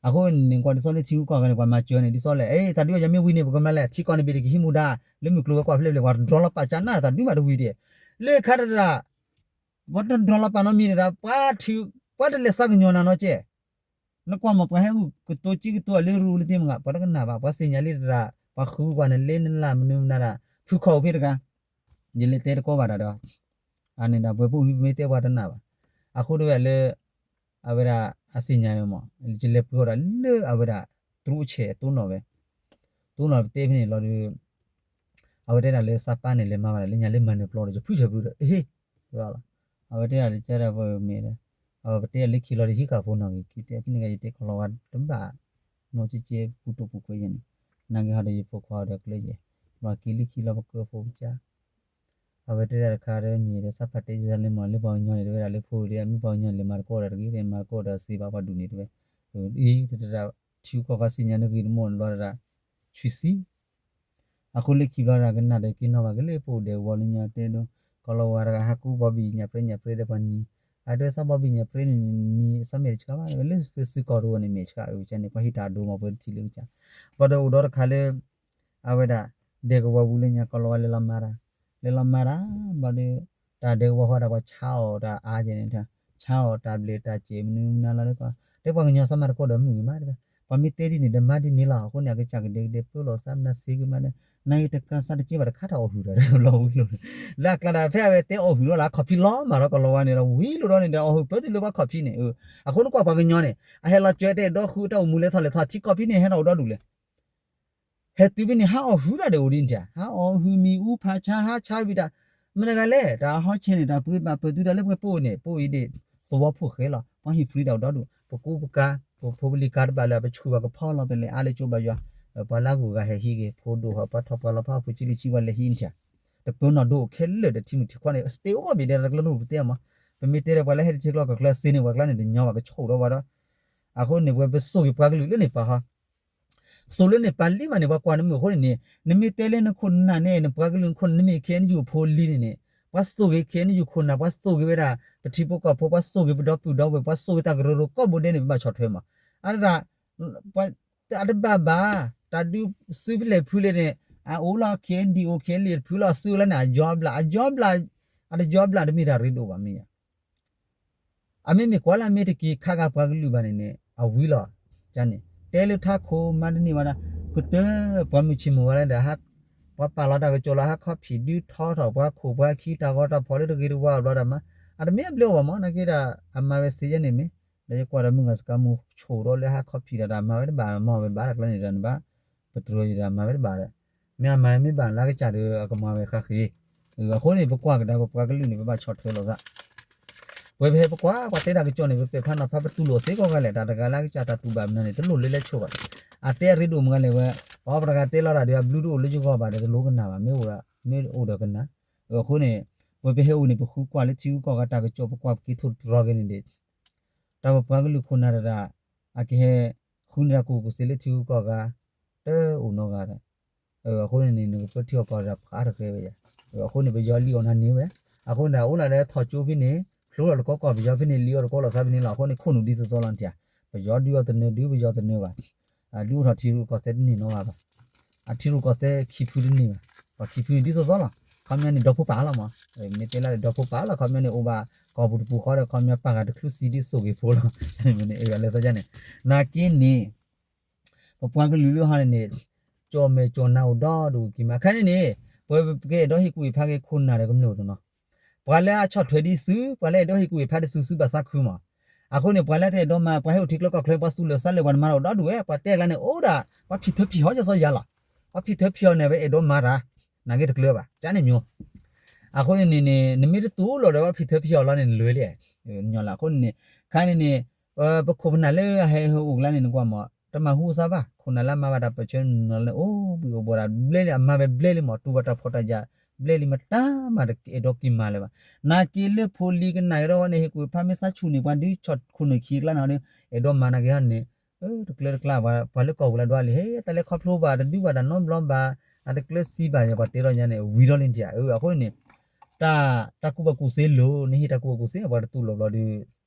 အဃိန့ၣ် ကွၢ်ဒ်သိးလၢထံဂုၤကီၢ်ဂၤန့ၣ် ပှၤမၤစၢၤန့ၣ် ဒ်သိးလဲၣ် အ့ တၢ်ဒုးအီၤယၤမ့ၢ်ဝံၤန့ၣ် ပကမၤလဲၣ် ထံကီၢ်န့ၣ်ဘ့ၣ်တကဟံးမူဒါ လၢမုၢ်ကျိၤဝဲၤကွာ်ဖျဲၣ်ဖျဲၣ် ပှၤတဒြီလီၤပာ်ကၢ်နၢ်တၢ်ဒုးမးတဝံၤဒဲး လၢခါတဒၣ် ပှၤတဒြီလီၤပာ်နီတမံၤဒၣ် ပှၤထံ ပှၤတလဲၤသးကညီၤနၤနီတကဲ နကွၢ်မး ပှၤဟဲကတိၤကံကတိၤအလၢရူလၢသ့ၣ်မဂၤ ပှၤတကနၣ်ဘၣ် ပှၤသ့ၣ်ညါလံတဒၣ် ပှၤဃုကွၢ်န့ၣ်လၢနလၢ်မနုၤမနုၤဒၣ် ဖုခီၣ်အိၣ်ဖဲတဂၤ ယလဲၤတဲတကီဘၣ်တၢ်ဒီး အန့ၣ်ဒၣ် ပှဲၤပူၣ်ဟံးပမ့ၢ်တဲပှၤတနၣ်ဘၣ် အဃိတဝဲလၢ အဝဲဒၣ်အသ့ၣ်ညါမး ယလဲၤပှ့ၤအီၤဒၣ်လၢအဝဲဒၣ် တရူးဆဲးတိၢ်နီၣ်ဝဲ တိၢ်နီၣ်ပတဲဖဲန့ၣ်လီၤဒီး အဝဲတဲဒၣ်လၢသးပၢ်န့ၣ် လဲၤမၤဘၣ်ဒၣ်လၢညါလၢမၤနၢၤပျီဒီး ယဖုၣ်ဆၢဖုၣ်ဒီး အဟ့ၣ် ဝဲလီၤ အဝဲတဲဒၣ်လၢကဲဒၣ်ပမ့ၢ်ဒီး အဝဲပတဲဒၣ်လၢခံလီၤဒီး ဟံးဃာ်ဖိနီၣ်ဂံၢ်ခံတဲဖဲန့ၣ်ဂ့ၤ ယတဲခီလီၤဝဲတဘၣ် နီၢ်ကဲကဲပူၤတိာ်ပူၤကွဲယဲၢ်န့ၣ် နာ်က့ဟီဒီးယဖိခွါဒီးကျၢယဲၢ် ပှၤက့ၤလၢခံလီၤ ပကၢၢ်ဖိပကၢ် အဝဲတဲဒၣ်တခါဒီးမ့ၢ်ဒီး သးဖးတဲယလဲမၤလၢပှၤကညီန့ၣ် တဲဝဲဒၣ်လၢဖိဒီး မ့ၢ်ပှၤကညီန့ၣ် လဲၤမၤတကိးဒီးတဂ့ၤ မၤတကိးဒီးစံးဘၣ်ပှၤဒူၣ်န့ၣ် တဲဝဲ အံၤ တတဒၣ် ထံဂုၤကီၢ်ဂၤစံးညါနဂ့ၤတမိၢ်န့ၣ်ဘျီတဒၣ် ဆွံဆံ အဃိလၢခံဘျီတၢ်ကနၣ်ဒီးက့ၤနီၣ်ဘၣ်က့ၤလၢပအိၣ်ဒဲးကဝီၤလၢညါတဲဒိ ကီၢ်လီၤဝါတဂၤဟးကူဘီဘံၣ်ညၣ်ပြဲညၣ်ပြဲဒီးပှၤနံၤ အတဲသးဘီဘံၣ်ညၣ်ပြဲန့ၣ် နံၤသးမဲာ်တဆှးဘၣ် ဝဲလၢသုစုကီၢ်တအိၣ်န့ၣ် မဲာ်ဆှးအၢကန့ၣ် ပှၤဟံးတၢ်ဒိမးပှဲၤတထံၣ်လၢကစၢ် ပှၤဒီးအိၣ်ဒီးတခါလၢ အဝဲဒၣ် ဒဲးကဝီၤပူၤလၢညါကီၢ်လီၤဝါလဲၤလီၤမၤတၢ် လဲၤလီၤမၤတၢ် ဘျီဒီး တၢ်ဒဲးကဝီၤဃီဒၣ်ပှၤဆါအီၣ်တၢ်အါကန့ၣ် ဆါအီၣ်တၢ်ဘျဲၣ်တၢ်စဲးမနုၤမနုၤလီၤ တဲပှၤကညီစၢမၤတကိးဒီးမုၢ်ဂ့ၤမးတဲ ပှၤမ့ၢ်တဲဒ်န့ၣ်ဒီးမၤဒ်န့ၣ်လီၤ အဃိန့ၣ် အကစၢ်ကဒဲကဒဲပၢလီၤသးမနုၤစ့ဂ့ၤမးဒီး နဂ့ၤတကးစးတကဲဘၣ်တခါတၢ်အီၣ်ဟုၣ်တၢ်လီၤဝံၤလီၤ လၢအကျါဒၣ်ဖဲအဝဲတဲအီၣ်ဟုၣ်လီၤလၢအခီၣ်ဖံးလီၤ မၤဒီးကီၢ်လီၤဝါန့ၣ်ဒီးဝံၤလိာ်ဒီးန့ၣ်ဒီးအီၣ်ဟုၣ်ပၢတုၤလၢပှၤခီၣ်ဖံးန့ၣ် အဃိန့ၣ်ကွၢ်ပှၤကညီန့ၣ် အဟဲလီၤစၢၤတအဲၣ်ဒိးဃုတၢ်အိၣ်မူလဲၤထီၣ်လဲၤထီၣ်ထံကီၢ်ဖံးန့ၣ် ဟဲထီၣ်အိၣ်ဒီဒူၣ်လဲၣ် ဟဲတုၤဖဲန့ၣ် ဟးအီၣ်ဟုၣ်တၢ်ဒီးအိၣ်ဒ်န့ၣ်တၢ် ဟးအီၣ်ဟုၣ်မံၤအူဖးဆါ ဟးဆါဝံၤတၢ် မတၤတဂၤလဲၣ် တၢ်ဟီဆဲန့ၣ် တၢ်ပှ့ၤဘၣ်ပၢၢ်တုၤတၢ်လၢပှဲၤပိာ်န့ၣ် ပိာ်အံၤဒ် သဝီဖိၣ်ဃဲလီၤ ပှၤဟံၣ် free တၢ်အိၣ်ဒီဒူၣ် ပကူပကၤ ပဖိပလံၤကၤတဘၣ်လၢ ပဆူၣ်ဘၣ်ကဖီလီၤ ပလဲၤအါလၢကၠိဘၣ်ယွၤ ပှၤလၢအဂုၤအဂၤဟဲဟံးဂ့ၤ ဖိဒိၣ်ဟီ ပှၤထီၣ်ပှၤလီၤဖး ဖိဆံးလံဆံးဝဲလဲၤဟံးန့ၣ်တၢ် တပၢနီၣ်ဒိအိၣ်ခဲလၢာ်ဒီးထံမုၢ်ထံခွါန့ၣ် stay over ဘၣ်ဒဲးတၢ်ကျၢၢ်နူၢ်ပတဲမး ပမ့ၢ်တဲဒီးပှၤလၢဟဲတထံကျီကီၢ်ကျၢၢ်စ့န့ၣ် ပှၤကျါန့ၣ်တညီဘၣ်ကဆိၣ်ဒီးဝဲဒီး အဃိန့ၣ် ပဝဲပစိာ်က့ၤပှၤကလုာ်လၢန့ၣ်ပာ်ဟီ စိာ်လၢန့ၣ်ပာ်လံမးန့ၣ် ပှၤကွၢ်နမုာ်အဃိန့ၣ်န့ၣ် နမ့ၢ်တဲလၢနခိၣ်နၢ်န့ၣ် နပှၤကလုာ်နခိၣ်နၢ် နမ့ၢ် KNU အဖိလံန့ၣ်န့ၣ် ပှၤစိာ်က့ၤ KNU ခိၣ်နၢ် ပှၤစိာ်က့ၤဝဲဒၣ် ပထံဖိကီၢ်ဖိ ပှၤစိာ်က့ၤပဒီပုၢ်ဒီဝဲၢ် ပှၤစိာ်က့ၤတၢ်ကရၢကရိကိးဘိဒဲးန့ၣ် ပဘၣ်ဆီၣ်ထွဲမး အတဒၣ် အတဘၣ်ဘၣ် တၢ်ဒုးစုဖဲလဲၣ်ဖုလဲၣ်န့ၣ် အအိၣ်လီၤ KNDO KNLA တဖုလီၤ စုလီၤန့ၣ် အယီဘျၣ် အယီဘျၣ် အတယီဘျၣ်တမ့ၢ်တၢ်ရ့ဒိၣ်ဘၣ်မ့ၢ်ဧါ အမ့မ့ၢ်ကွၢ်လၢအမ့ၢ်တက့ၤခးဂၤပှၤကလုာ်ဘၣ်န့ၣ်န့ၣ် အဝံၤလီၤ ကန့ၣ် တဲလၢထးခိၣ်မၤတန့ၢ်ဘၣ်ဒီး ကတၢၢ် ပှၤမုၢ်ဆ့ၣ်မုၢ်ဝါလၢဒီး ပှၤပာ်လီၤတၢ်ကစီၣ်လီၤ ဟးခီဖံးဒုးထီထီၣ်ပှၤခိၣ်ပှၤခံ တၢ်ဂီၤတၢ်ဖီၣ်လၢတဂ့ၤတဝါဘျီဒီးမး အတမ့ၢ်အဘျ့အိၣ်ဘၣ်မး နာ်က့ဒီး အမၤဝဲစ့ယဲန့ၣ်မ့ၢ် ဒီးယကွၢ်ဒီးမုၢ်ဂၤစကၤမူဆိၣ်ဒီးလၢဟးခီဖံးဒီး တၢ်မၤဝဲတဘၣ် မၤဝဲဘၣ်တၢ်ကျါန့ၣ်ဒီးနဘၣ် ပတြၢၤယဒီးမၤဝဲတဘၣ်ဒီး မ့ၢ်အမၤမ့ၢ်ဘၣ်လၢအကစၢ်ဒီးအကမၤဝဲဃါဃ့ အဃိန့ၣ် ပကွၢ်ကဒါပပှၤကလုာ်န့ၣ် ပဘၣ်ဆီၣ်ထွဲလိာ်သး ပဝဲပဟဲပကွၢ် ပှၤတဲတၢ်ကစီၣ်န့ၣ် ပပဲာ်ဖးနီၤဖး ပတူၢ်လိာ်စ့ၢ်ကီးဂၤလဲၣ် တၢ်တဂၤလၢအကစၢ်တၢ်တူၢ်ဘၣ်မနုၤန့ၣ် တလိၣ်လၢလဲဆိၣ်ဘၣ်. အတဲအရ့ဒိၣ်မုၢ်ဂၤလဲၣ်ဝဲ ပှၤပှၤတဂၤတဲလီၤတၢ်ဒီး အဘျုးတအိၣ်လၢယဂီၢ်ဘၣ်ဒီး တလိၣ်ကနၣ်ဘၣ် မ့ၢ်အိၣ်ဒီး မ့ၢ်အိၣ်ဒီးကနၣ်. အဃိန့ၣ် ပဝဲပဟဲအိၣ်န့ၣ် ပဃုကွၢ်လၢထံဂုၤကီၢ်ဂၤတၢ်ကစီၣ် ပကွၢ်ပက့ၤထိၣ်တြီၤက့ၤန့ၣ်ဒီး တၢ်ပပှၤကလုာ်ခိၣ်နၢ်တဂၤ အကဟဲ ဃုန့ၢ်တၢ်ကူၣ်ဘၣ်ကူၣ်သ့လၢထံဂုၤကီၢ်ဂၤ တအိၣ်နီတဂၤဒီး အဃိန့ၣ်န့ၣ် နကပၢထံအီၣ်ကီၢ်ဒီးဖးတဂ့ၤဝဲယၤ. အဃိန့ၣ် ပယီၤလံအီၣ်နၤန့ၢ်ဝဲ. အဃိန့ၣ် အိၣ်လၢလၢထီၣ်ကၠိဖဲန့ၣ် ဖျိလီၤတကီကီၢ် ပယီၤဖဲန့ၣ် လံအီၣ်တကီလီၤသးဖဲန့ၣ်လီၤ. အဃိန့ၣ် ခိၣ်နူာ်ဒ်သိးသိးလီၤနထံၣ်ဧါ. ပယီၤဒုးအီၣ်တနၢၤဒုး ပယီၤတနၢၤဘၣ်. ဒုးအိၣ်ထီၣ်ထံရူၢ်ကီၢ်သဲးတန့ၢ်နီတဂၤဘၣ်. အထံရူၢ်ကီၢ်သဲးခံဖုတန့ၢ်ဘၣ်. ပှၤခံဖုန့ၣ်ဒ်သိးသိးလီၤ. ခီပညီန့ၣ် ဒီဖိပာ်လီၤမး. မ့ၢ်တဲလၢဒီဖိပာ်လီၤ ခီပညီန့ၣ် အိၣ်ဘၣ်ကီၢ်ပူၤတပူၤဃီဒီး ခီပညီပာ်ဃာ်တချုးစံဒ်သိးဂ့ၤဖိလီၤ. န့ၣ် အလၢသီယါန့ၣ် နာ်က့န့ၣ် ပပှၤကလုာ်လၢဟီန့ၣ်န့ၣ် ကၠီၣ်မဲာ်ကၠီၣ်နါအိၣ်ဒီဒူၣ်က့ၤမး ခဲန့ၣ်န့ၣ် ပဝဲပကအဲၣ်ဒိးဟ့ၣ်ကူၣ်ဟ့ၣ်ဖးက့ၤခိၣ်နၢ်ဒီးကမျၢၢ်အိၣ်တနီၤ, ပှၤလၢအဆီၣ်ထွဲဒ်စု ပှၤလၢအဲၣ်ဒိးဟ့ၣ်ကူၣ်ဟ့ၣ်ဖးဒ်စု စုဘၣ်သးခုမး, အဃိန့ၣ် ပှၤလၢတအဲၣ်ဒိးမၤ ပှၤဟဲအိၣ်ထံကျိကီၢ်ချၢ ပှၤသူၣ်လၢာ်သးလၢာ် ပှၤတမၤတၢ်အိၣ်ဒီဒူၣ်ဝဲ ပှၤတဲကျါန့ၣ် အိၣ်ဒၣ် ပှၤဖံၣ်ထၢဖံၣ်ဟီ ကစီယၤလီၤ, ပှၤဖံၣ်ထၢဖံၣ်ဟီန့ၣ် ပအဲၣ်ဒိးမၤတၢ် နာ်က့တကျၢၤဘၣ် ကန့ၣ်မ့ၢ် အဃိန့ၣ်န့ၣ် နမ့ၢ်တတူၢ်လိာ်ဒီးပှၤဖံၣ်ထၢဖံၣ်ဟီလီၤန့ၣ် နလွဲလံ, ညီလၢအဃိန့ၣ်န့ၣ် ခဲန့ၣ်န့ၣ် ပခိၣ်ပနၢ်လၢအဟဲဟဲအိၣ်ကျါန့ၣ် နကွၢ်မး တမၤဟူသးဘၣ်, ခိၣ်နၢ်လၢအမၤဘၣ်တၢ်ပၢၢ်ဆၢနၤလၢန့ၣ် အိၣ်ဘှံးအိၣ်ဘှီၣ်ဒၣ်ဘျဲလံ အမၤဝဲဘျဲလံမး တူၢ်ဘၣ်တၢ်ဖှီၣ်တၢ်ယာ်ဘျဲလံ မတၤမးတအဲၣ်ဒိးက့ၤမၤလၢၤဘၣ်, နာ်က့လၢဖိလံၤကနၣ်ကဒီးန့ၣ် ဟ့ၣ်ကူၣ်ဖးမ့ၢ်သးဆူၣ်န့ၣ် ပှၤဒုးဆီၣ်ခိၣ်နၢ်ခံကျါန့ၣ် အဲၣ်ဒိးမၤနာ်က့ဟီန့ၣ် တကျၢတကျါ ပှၤလၢကီၢ်ပူၤလၢဒွးလံ ဟဲတၢ်လဲၤခီဖျိဘၣ် တဒုးဘၣ်တၢ်နီတဘျီဘၣ်, အတကျၢစံဘၣ် ပှၤတဲထီၣ်ညါန့ၣ် ဝံၤထီၣ်လံတၢ်, အဃိန့ၣ် တၢ်ကူၣ်ဘၣ်ကူၣ်သ့လိၤ နဟ့ၣ်တၢ်ကူၣ်ဘၣ်ကူၣ်သ့ ပှၤတတူၢ်လိာ်ဘျီဒီး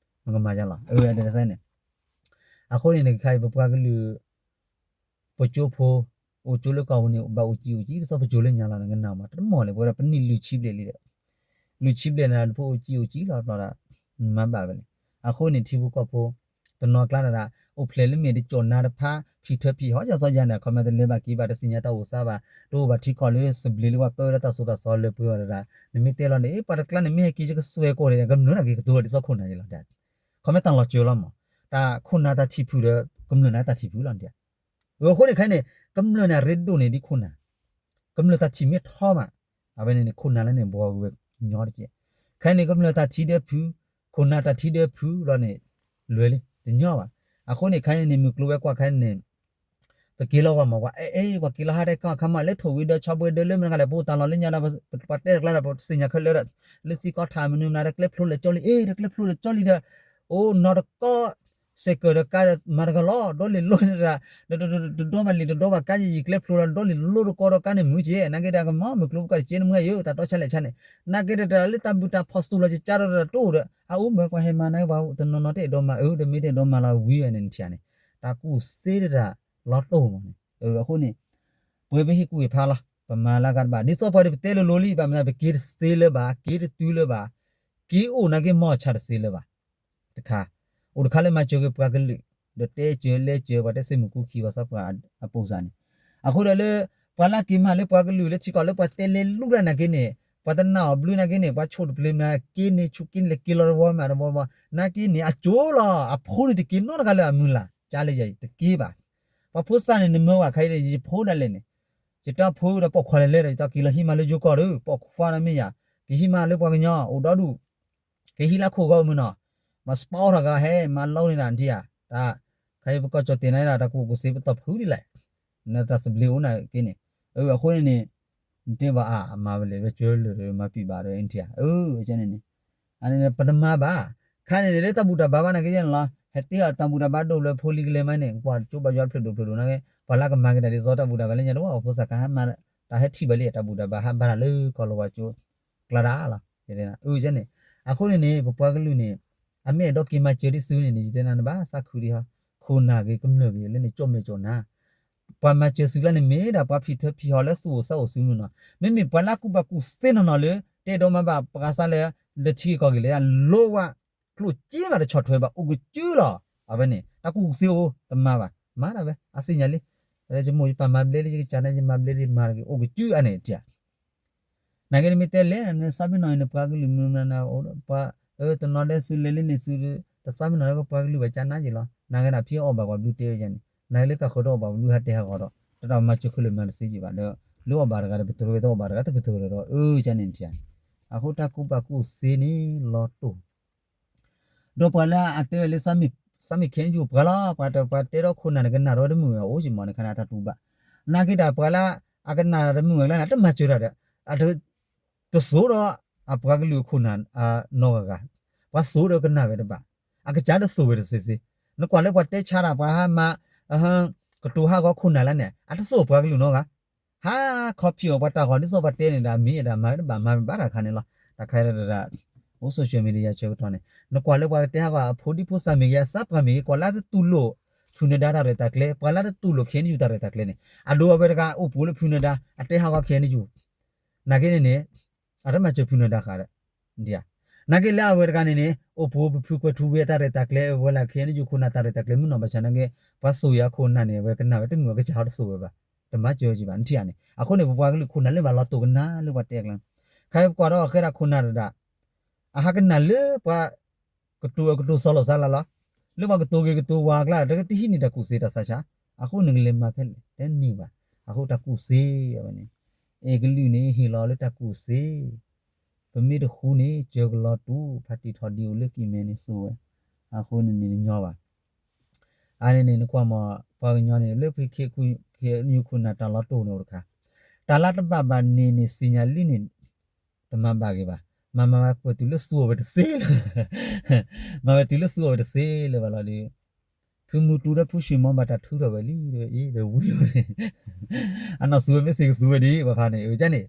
နကမၤယါလီၤ, အဝဲဒ်န့ၣ် အဃိန့ၣ် နကခါအံၤ ပပှၤကလုာ် ပကၠိဖိ အိၣ်ကၠိလၢကီၢ်ပူၤန့ၣ် ဘၣ်အိၣ်စံၣ်အိၣ်ကၠံ ကစီၣ်ပကၠိလၢညါလီၤ နကနၣ်မး တမီၢ်လဲၣ် ပဝဲဒၣ်ပနံၣ်လွံၢ်ဆံဘျဲၣ်လံဒီး လွံၢ်ဆံဘျဲၣ်န့ၣ် ပအိၣ်စံၣ်အိၣ်ကၠံလီၤ ဘျီဒီး မၤဘၣ်ဝဲလဲၣ်, အဃိန့ၣ် ထံဖိကီၢ်ဖိ တနီၤကျါဒၣ် အိၣ်ဖျဲၣ်လၢမ့ၢ်တကၠီၣ်နါတဖၣ် ဖံၣ်ထၢဖံၣ်ဟီ ကစီၣ်ယါန့ၣ် အခီပညီတလဲၤဘၣ်က့ၤဘၣ် တသ့ၣ်ညါတၢ်အိၣ်သးဘၣ် တအိၣ်ဘၣ်ထံကီၢ်လၢစဘျ့လၢပှၤပၢဝဲဒၣ်တၢ်သိၣ်တၢ်သီလၢပှဲၤဝဲဒၣ်, နမ့ၢ်တဲလီၤန့ၣ် ပှၤတကျါန့ၣ် မ့ၢ်ဟဲက့ၤကစွဲးကိာ်န့ၣ် ကမျၢၢ်န့ၣ်က့ၤကတိၤဒ်သိးခိၣ်နၢ်ယလီၤ ခီပညီတၢ်လီၤစၢၤလီၤမး, တၢ်ခိၣ်နၢ်တၢ်ထံၣ်ဖုၣ်ဒီး ကမျၢၢ်န့ၣ်တၢ်ထံၣ်ဖုၣ်လီၤဒ်, အဃိန့ၣ်ခဲအံၤန့ၣ် ကမျၢၢ်န့ၣ် အရ့ဒိၣ်န့ၣ်ဒ်ခိၣ်နၢ်, ကမျၢၢ်တၢ်ထံၣ်မ့ၢ်ထီမး, အဝဲန့ၣ်န့ၣ် ခိၣ်နၢ်လၢန့ၣ် ဘှီဝဲညီတက့ၢ်, ခဲအံၤန့ၣ် ကမျၢၢ်တၢ်ထံၣ်ဒီးဖုၣ်, ခိၣ်နၢ်တၢ်ထံၣ်ဒီးဖုၣ်လီၤန့ၣ် လွဲလံ တညီဘၣ်, အဃိန့ၣ်ခဲအံၤန့ၣ် မုၢ်ကျိၤဝဲၤကွာ်ခဲအံၤန့ၣ် ပက့ၤလီၤဝဲမး ပှၤအဲၣ်အဲၣ် ပှၤက့ၤလီၤဟါတဲကီၢ်ခါမး လၢထိၣ်ဝံၤဒီး ဆီဘှဲဒၢလၢမနုၤလဲၣ် ပအိၣ်တၢ်လီၢ်လၢညါဒီး ပတဲတကျါဒီး ပသ့ၣ်ညါခဲလၢာ်ဒီး လၢစ့ၢ်ကီးထးမနုၤမနုၤဒီး ကျဲဖျိလၢာ်ကၠီလံ အ့ ဒီးကျဲဖျိလၢာ်ကၠီလံ ဒီး အိၣ်နီၢ်တကီၢ် စဲးကၢးဒီးကါဒီး မၤတဂၤလီၤ ဒီလ့ၤလိၣ်န့ၣ်ဒီး တဒီဘၣ်လံာ်တဒီဘၣ်ကါ ယံာ်ယံာ်ကျဲဖျိလီၤ ဒီလ့ၤလိၣ်တကီၢ်ဒီးကါန့ၣ် မုာ်က့ နာ်က့ဒီး ကမီၤ မုၢ်ကျိပကီၢ်တက့နမုၢ်ယိၤ တၢ်တီဆါလဲၣ်ဆါန့ၣ် နာ်က့ဒီး တၢ်လၢတၢ်ဘူၣ်တၢ်ဖီၣ်သူၣ်လီၤကကါဒီးတၢ်တအိၣ်ဒီး အအိၣ်မ့ၢ်ပှၤဟဲမၤနာ်က့ ပှၤတနီၤနီၤတအဲၣ်ဒိးမၤအၢ တမ့ၢ်တအဲၣ်ဒိးမၤလီၤဝံၤဝဲန့ၣ် နထံၣ်ဧါန့ၣ် တၢ်ကူၣ်စ့တၢ်လီၤတိၢ်မးန့ၣ် အဃိန့ၣ် ပဝဲပဟ့ၣ်ကူၣ်ဟ့ၣ်ဖးလီၤ ပမၤလၢအဂၤတဘၣ် ဒ်သိးပှၤဒီးပတဲလိၤလိၤလံ ဘၣ်မနုၤ ပက့ၤတသ့လၢၤဘၣ် က့ၤတတုၤလၢၤဘၣ် က့ၤအိၣ်နာ်က့ မီၢ်ဆါတသ့လၢၤဘၣ် တခါ အိၣ်တခါလၢမၤစၢၤက့ၤပှၤကလုာ် ဒီးတဲစၢၤလဲၤစၢၤ ပှၤတဲစ့မုၢ်ကူခံ ပှၤသးပှၢ်အပူၤစးန့ၣ် အဃိဒီးလၢ ပှၤလၢက့ၤမၤလၢပှၤကလုာ်လၢထံကီၢ်လၢ ပှၤတဲလဲၤလူၢ်တၢ်နာ်က့န့ၣ် ပှၤတနာ်အီၤဘျုးနာ်က့န့ၣ် ပှၤဆိၣ်တပျ့ၤမၤက့န့ၣ် ဆူက့န့ၣ် လဲၤက့ၤလီၤတဝီမးတဝီမး နာ်က့န့ၣ် အကၠိလီၤ အဖိန့ၣ်တက့ၤနီတဂၤလၢအမုၢ်လၢ် ကၠါလၢယၤအံၤ တက့ၤဘၣ် ပှၤဖိသၣ်န့ၣ် နမၢဝဲခါအံၤန့ၣ် ယဖိဒၣ်လဲာ်န့ၣ် ယတၢ်ဖိဒီးပိာ်ခွါလဲၤလဲၤဒီး ယတၢ်က့ၤလီၤဟံးမးလၢယိၤကီၢ်ဒီး ပိာ်ခွါဒီးမ့ၢ်ယၤ ကဟံးမးလၢပှၤကညီ အိၣ်ဒီဒူၣ် ကဟံးလၢခိၣ်ဂီၢ်မုၢ်နီၤ မၤစပီထီၣ်ဂၤဟဲ မၤလီန့ၢ်ဒၣ်နထံၣ်ဧါ တၢ် ခါအံၤပကီၢ်ကၠီၣ်တဲာ်နာ်ဒၣ် တၢ်ကူၣ်ဘၣ်ကူၣ်သ့ပတီၢ်ဖုဒ်လဲၣ် နတၢ်သဘျ့အိၣ်နာ်က့န့ၣ် အဃိန့ၣ်န့ၣ် နတဲဘၣ်အါ အမၤဝဲလဲၣ် ဝဲကၢလၢာ်ဒီး မၤပံာ်ဘၣ်ဒီးနထံၣ်ဧါ အၢ ကန့ၣ်န့ၣ် အန့ၣ် ပတမၤဘၣ် ခါန့ၣ်န့ၣ် လၢတၢ်ဘူၣ်တၢ်ဘါဘၣ်နာ်က့န့ၣ်လီၤ ဟဲတ့ၢ်အီၤတၢ်ဘူၣ်တၢ်ဘါဒိၣ်လၢဖိလံၤကလဲၤမးန့ၣ် ကွၢ်ကၠိဘၣ်ယွၤဖျၢၣ်ဒိၣ်ဖျၢၣ်ဒိၣ်နာ်က့ ပှၤလၢကမၤက့ၤတၢ်ဒ်သိးတၢ်ဘူၣ်တၢ်ဘါလၢညါတဝီ ဖိသၣ်ခါဟဲမၤ တၢ်ဟဲထံၣ်ဘၣ်လံ တၢ်ဘူၣ်တၢ်ဘါဟးဘါတၢ်လၢကီၢ်လီၤဝါကၠိ ကျါဒၣ်လီၤ အၢ ကန့ၣ် အဃိန့ၣ်န့ၣ် ပပှၤကလုာ်န့ၣ် အမ့ၢ်အဲၣ်ဒိးက့ၤမၤစၢၤဒ်သုန့ၣ်န့ၣ် ယတဲနၤနဘၣ်သးခုဒံးဟီ ခိၣ်နၢ်ဂ့ၤကမျၢၢ်ဂ့ၤလၢန့ၣ် ကၠိမဲာ်ကၠိနၢ် ပှၤမၤစၢၤသုကျါန့ၣ် မ့ၢ်ဒၣ်ပှၤဖံးထၢဖံးဟီၣ်လၢသူၣ်အိၣ်သးအိၣ်စုမုၢ်နီၤ မ့မ့ၢ်ပှၤလၢအကူၣ်ဘၣ်ကူၣ်သ့နီၢ်နီၢ်လၢ တအဲၣ်ဒိးမၤဘၣ်ပှၤသးလၢ လၢထံဂ့ၢ်ကီၢ်ဂ့ၢ်လၢ လိၣ်ဝဲ ကျိၣ်စ့ဘၣ်တဆီၣ်ထွဲဘၣ် အိၣ်ကစုလီၤ အဝဲန့ၣ် တၢ်ကူၣ်ကူၣ်သ့အိၣ် တမၤဘၣ် မၤဒၣ်ဝဲ အသ့ၣ်ညါလံ ယမိၢ်ယပၢ်မၤဘျဲလံ ယကစၢ်န့ၣ် ယမၤဘျဲလံ မၤတဂ့ၤ အိၣ်ကစုအါန့ၣ်တၢ် နာ်က့နမ့ၢ်တဲလဲၣ် နသးပ့ၤနီၣ်အံၤ နပှၤကလုာ်မုၢ်မနုၤ ပှၤ တနီၤဒဲးသုလဲၤလၢန့ၣ်သု တသးပ့ၤနီၣ်လၢပှၤကလုာ်ဘၣ်ကၢ်နါက့ၤလီၤ နာ်က့ဒၣ်ဖံးအီၣ်ဘၣ်ပှၤဘျုးတဲဝဲယါန့ၣ် နာ်က့လၢကၢ်ဃၢၤတအီၣ်ဘၣ်ပှၤဘျုးဟဲတဲဟးဂီၤဒီး တၢ်တၢ်မၤစၢၤခဲလၢာ်မၤတသ့က့ၤဘၣ်ဒီး လၢအီၣ်ဘၣ်တဂၤဒီးပတြၢၤဝဲ တအီၣ်ဘၣ်တဂၤတပတြၢၤဒီး အၢ ကန့ၣ်တၢ် အဃိတၢ်ကူၣ်ဘၣ်ကူၣ်သ့န့ၣ်လီၤတိၢ် ဒီးပှၤလၢအတဲဝဲလၢ စးမ့ၢ်ခဲအံၤယိာ်ပှၤလီၤ ပှၤတပှၤတဲဒီးခိၣ်နၢ်တကနၣ်ဒီးတမုာ်ဝဲ အိၣ်ယမီၢ်န့ၣ်ခါန့ၣ် အတၢ်တူၢ်ဘၣ် နာ်က့တၢ်ပှၤလၢ အကနၣ်တမုာ်ဝဲကျါန့ၣ် အတမၤစၢၤတၢ်ဒီး အတ တစိၤဒီး အပှၤကလုာ်အခိၣ်နၢ် နီၢ်ဂၤဂၤ ပှၤစိာ်ဒီးကနၣ်ဝဲတဘၣ် အကစၢ်တစိာ်ဝဲတသ့သ့ နကွၢ်လၢပှၤတဲဆါတၢ် ပှၤဟးမၤ ကတိၤဟးဂီၤခိၣ်နၢ်လၢန့ၣ် အတစိာ်ပှၤကလုာ်နီတဂၤ ဟးခီဖျိအီၤပှၤတၢ်ဂီၤ ဒ်သိးပှၤတဲန့ၣ်ဒီး အမ့ၢ်အတၢ်မၤတဘၣ်မၤဘၣ်တၢ်ခါန့ၣ်လီၤ. တၢ်ခါအံၤတၢ် အိၣ် social media ဆၢကတီၢ်န့ၣ် နကွၢ်လၢပှၤကတဲဟးဂီၤအဖိဒံဖိသၣ်မ့ၢ်ဂ့ၤ အသးပှၢ်မ့ၢ်ဂ့ၤ ကွၢ်လၢတတူၢ်လိာ် ဖုနဒါတၢ်ရဲၣ်တၢ်ကျဲၤ ပှၤလၢတတူၢ်လိာ် ခဲအံၤနယူၤ တၢ်ရဲၣ်တၢ်ကျဲၤန့ၣ် အဒိအဝဲတဂၤအိၣ်ပူၤလၢဖုနဒါ အတဲဟးဂီၤခဲအံၤနယူၤ နာ်က့န့ၣ်န့ၣ် အတမၤစၢၤဖုနဒါဃာ်ဒီး ဒ်ဧါ နာ်က့လၢအဝဲတဂၤန့ၣ်န့ၣ် အိၣ်ပူၤပဖုကွဲၤထူဝ့အတၢ်ရဲၣ်တၢ်ကျဲၤ အဝဲလၢခဲအံၤနယူၤခိၣ်နၢ်တၢ်ရဲၣ်တၢ်ကျဲၤ မုၢ်နီၢ်ဘၣ်ဆၣ်နာ်က့ ပှၤစိာ်ယၤခိၣ်နၢ်န့ၣ် အဝဲကနၣ်ဝဲတမုာ် အကစၢ်ဟီတစိာ်ဝဲဘၣ် တမၤစၢၤက့ၤဘၣ် နထံၣ်ဧါန့ၣ် အဃိန့ၣ် ပပှၤကလုာ်ခိၣ်နၢ်လၢဘၣ်လီၤတိာ်ကနၣ်လၢပှၤတဲအကျါ ခါအံၤပကွၢ်ဒီးအဃဲဒၣ်ခိၣ်နၢ်တဒၣ် အဟးကနၣ်လၢပှၤ ကတိၤကတိၤစီၤလိာ်သးလၢ်လီၤ. လၢပှၤကတိၤဂ့ၤကတိၤဝါအကျါ တကတဟံးန့ၢ်တၢ်ကူၣ်သ့တၢ်သးဆး, အဃိနကလဲၤမၤဖဲလဲၣ် တန့ၢ်ဘၣ်. အဃိတၢ်ကူၣ်သ့အဝဲန့ၣ် အဲကလုာ်န့ၣ် ဟ့ၣ်လီၤလၢတၢ်ကူၣ်သ့, ပမ့ၢ်တဃူန့ၣ် စၢၤကလီၤတူာ် ဖါတံၢ်ထီၣ်ဒံးအိၣ်လၢကံၢ်မဲန့ၣ် သိဝဲ, အဃိန့ၣ်န့ၣ်ညီဘၣ်. အန့ၣ်န့ၣ် နကွၢ်မး ပှၤကညီန့ၣ် လၢဖဲခ့ခူ ခ့နယူခိၣ်နၢ်တၢ်လီၤတိၢ်န့ၣ်အိၣ်တခါ, တၢ်လၢတဘၣ်ဘၣ်န့ၣ်န့ၣ် သ့ၣ်ညါလံန့ၣ် တမၤဘၣ်က့ၤဘၣ်. မၤမၤဝဲပတုၤလၢသူအီၤဝဲတသ့လၢၤ, မၤဝဲတုၤလၢသူအီၤဝဲတသ့လၢၤဘၣ်လီၤဒီး, ဖုမူတူဒီးဖုၣ်ဆ့ၣ်မီဘၣ်တၢ်ထုးထီၣ်ဝဲလံ အ့ဒီးဝံၤလီၤန့ၣ်, အနီၢ်သူဝဲမ့ၢ်သ့ကသူဝဲဒံး ပှၤဖးန့ၣ် အကန့ၣ်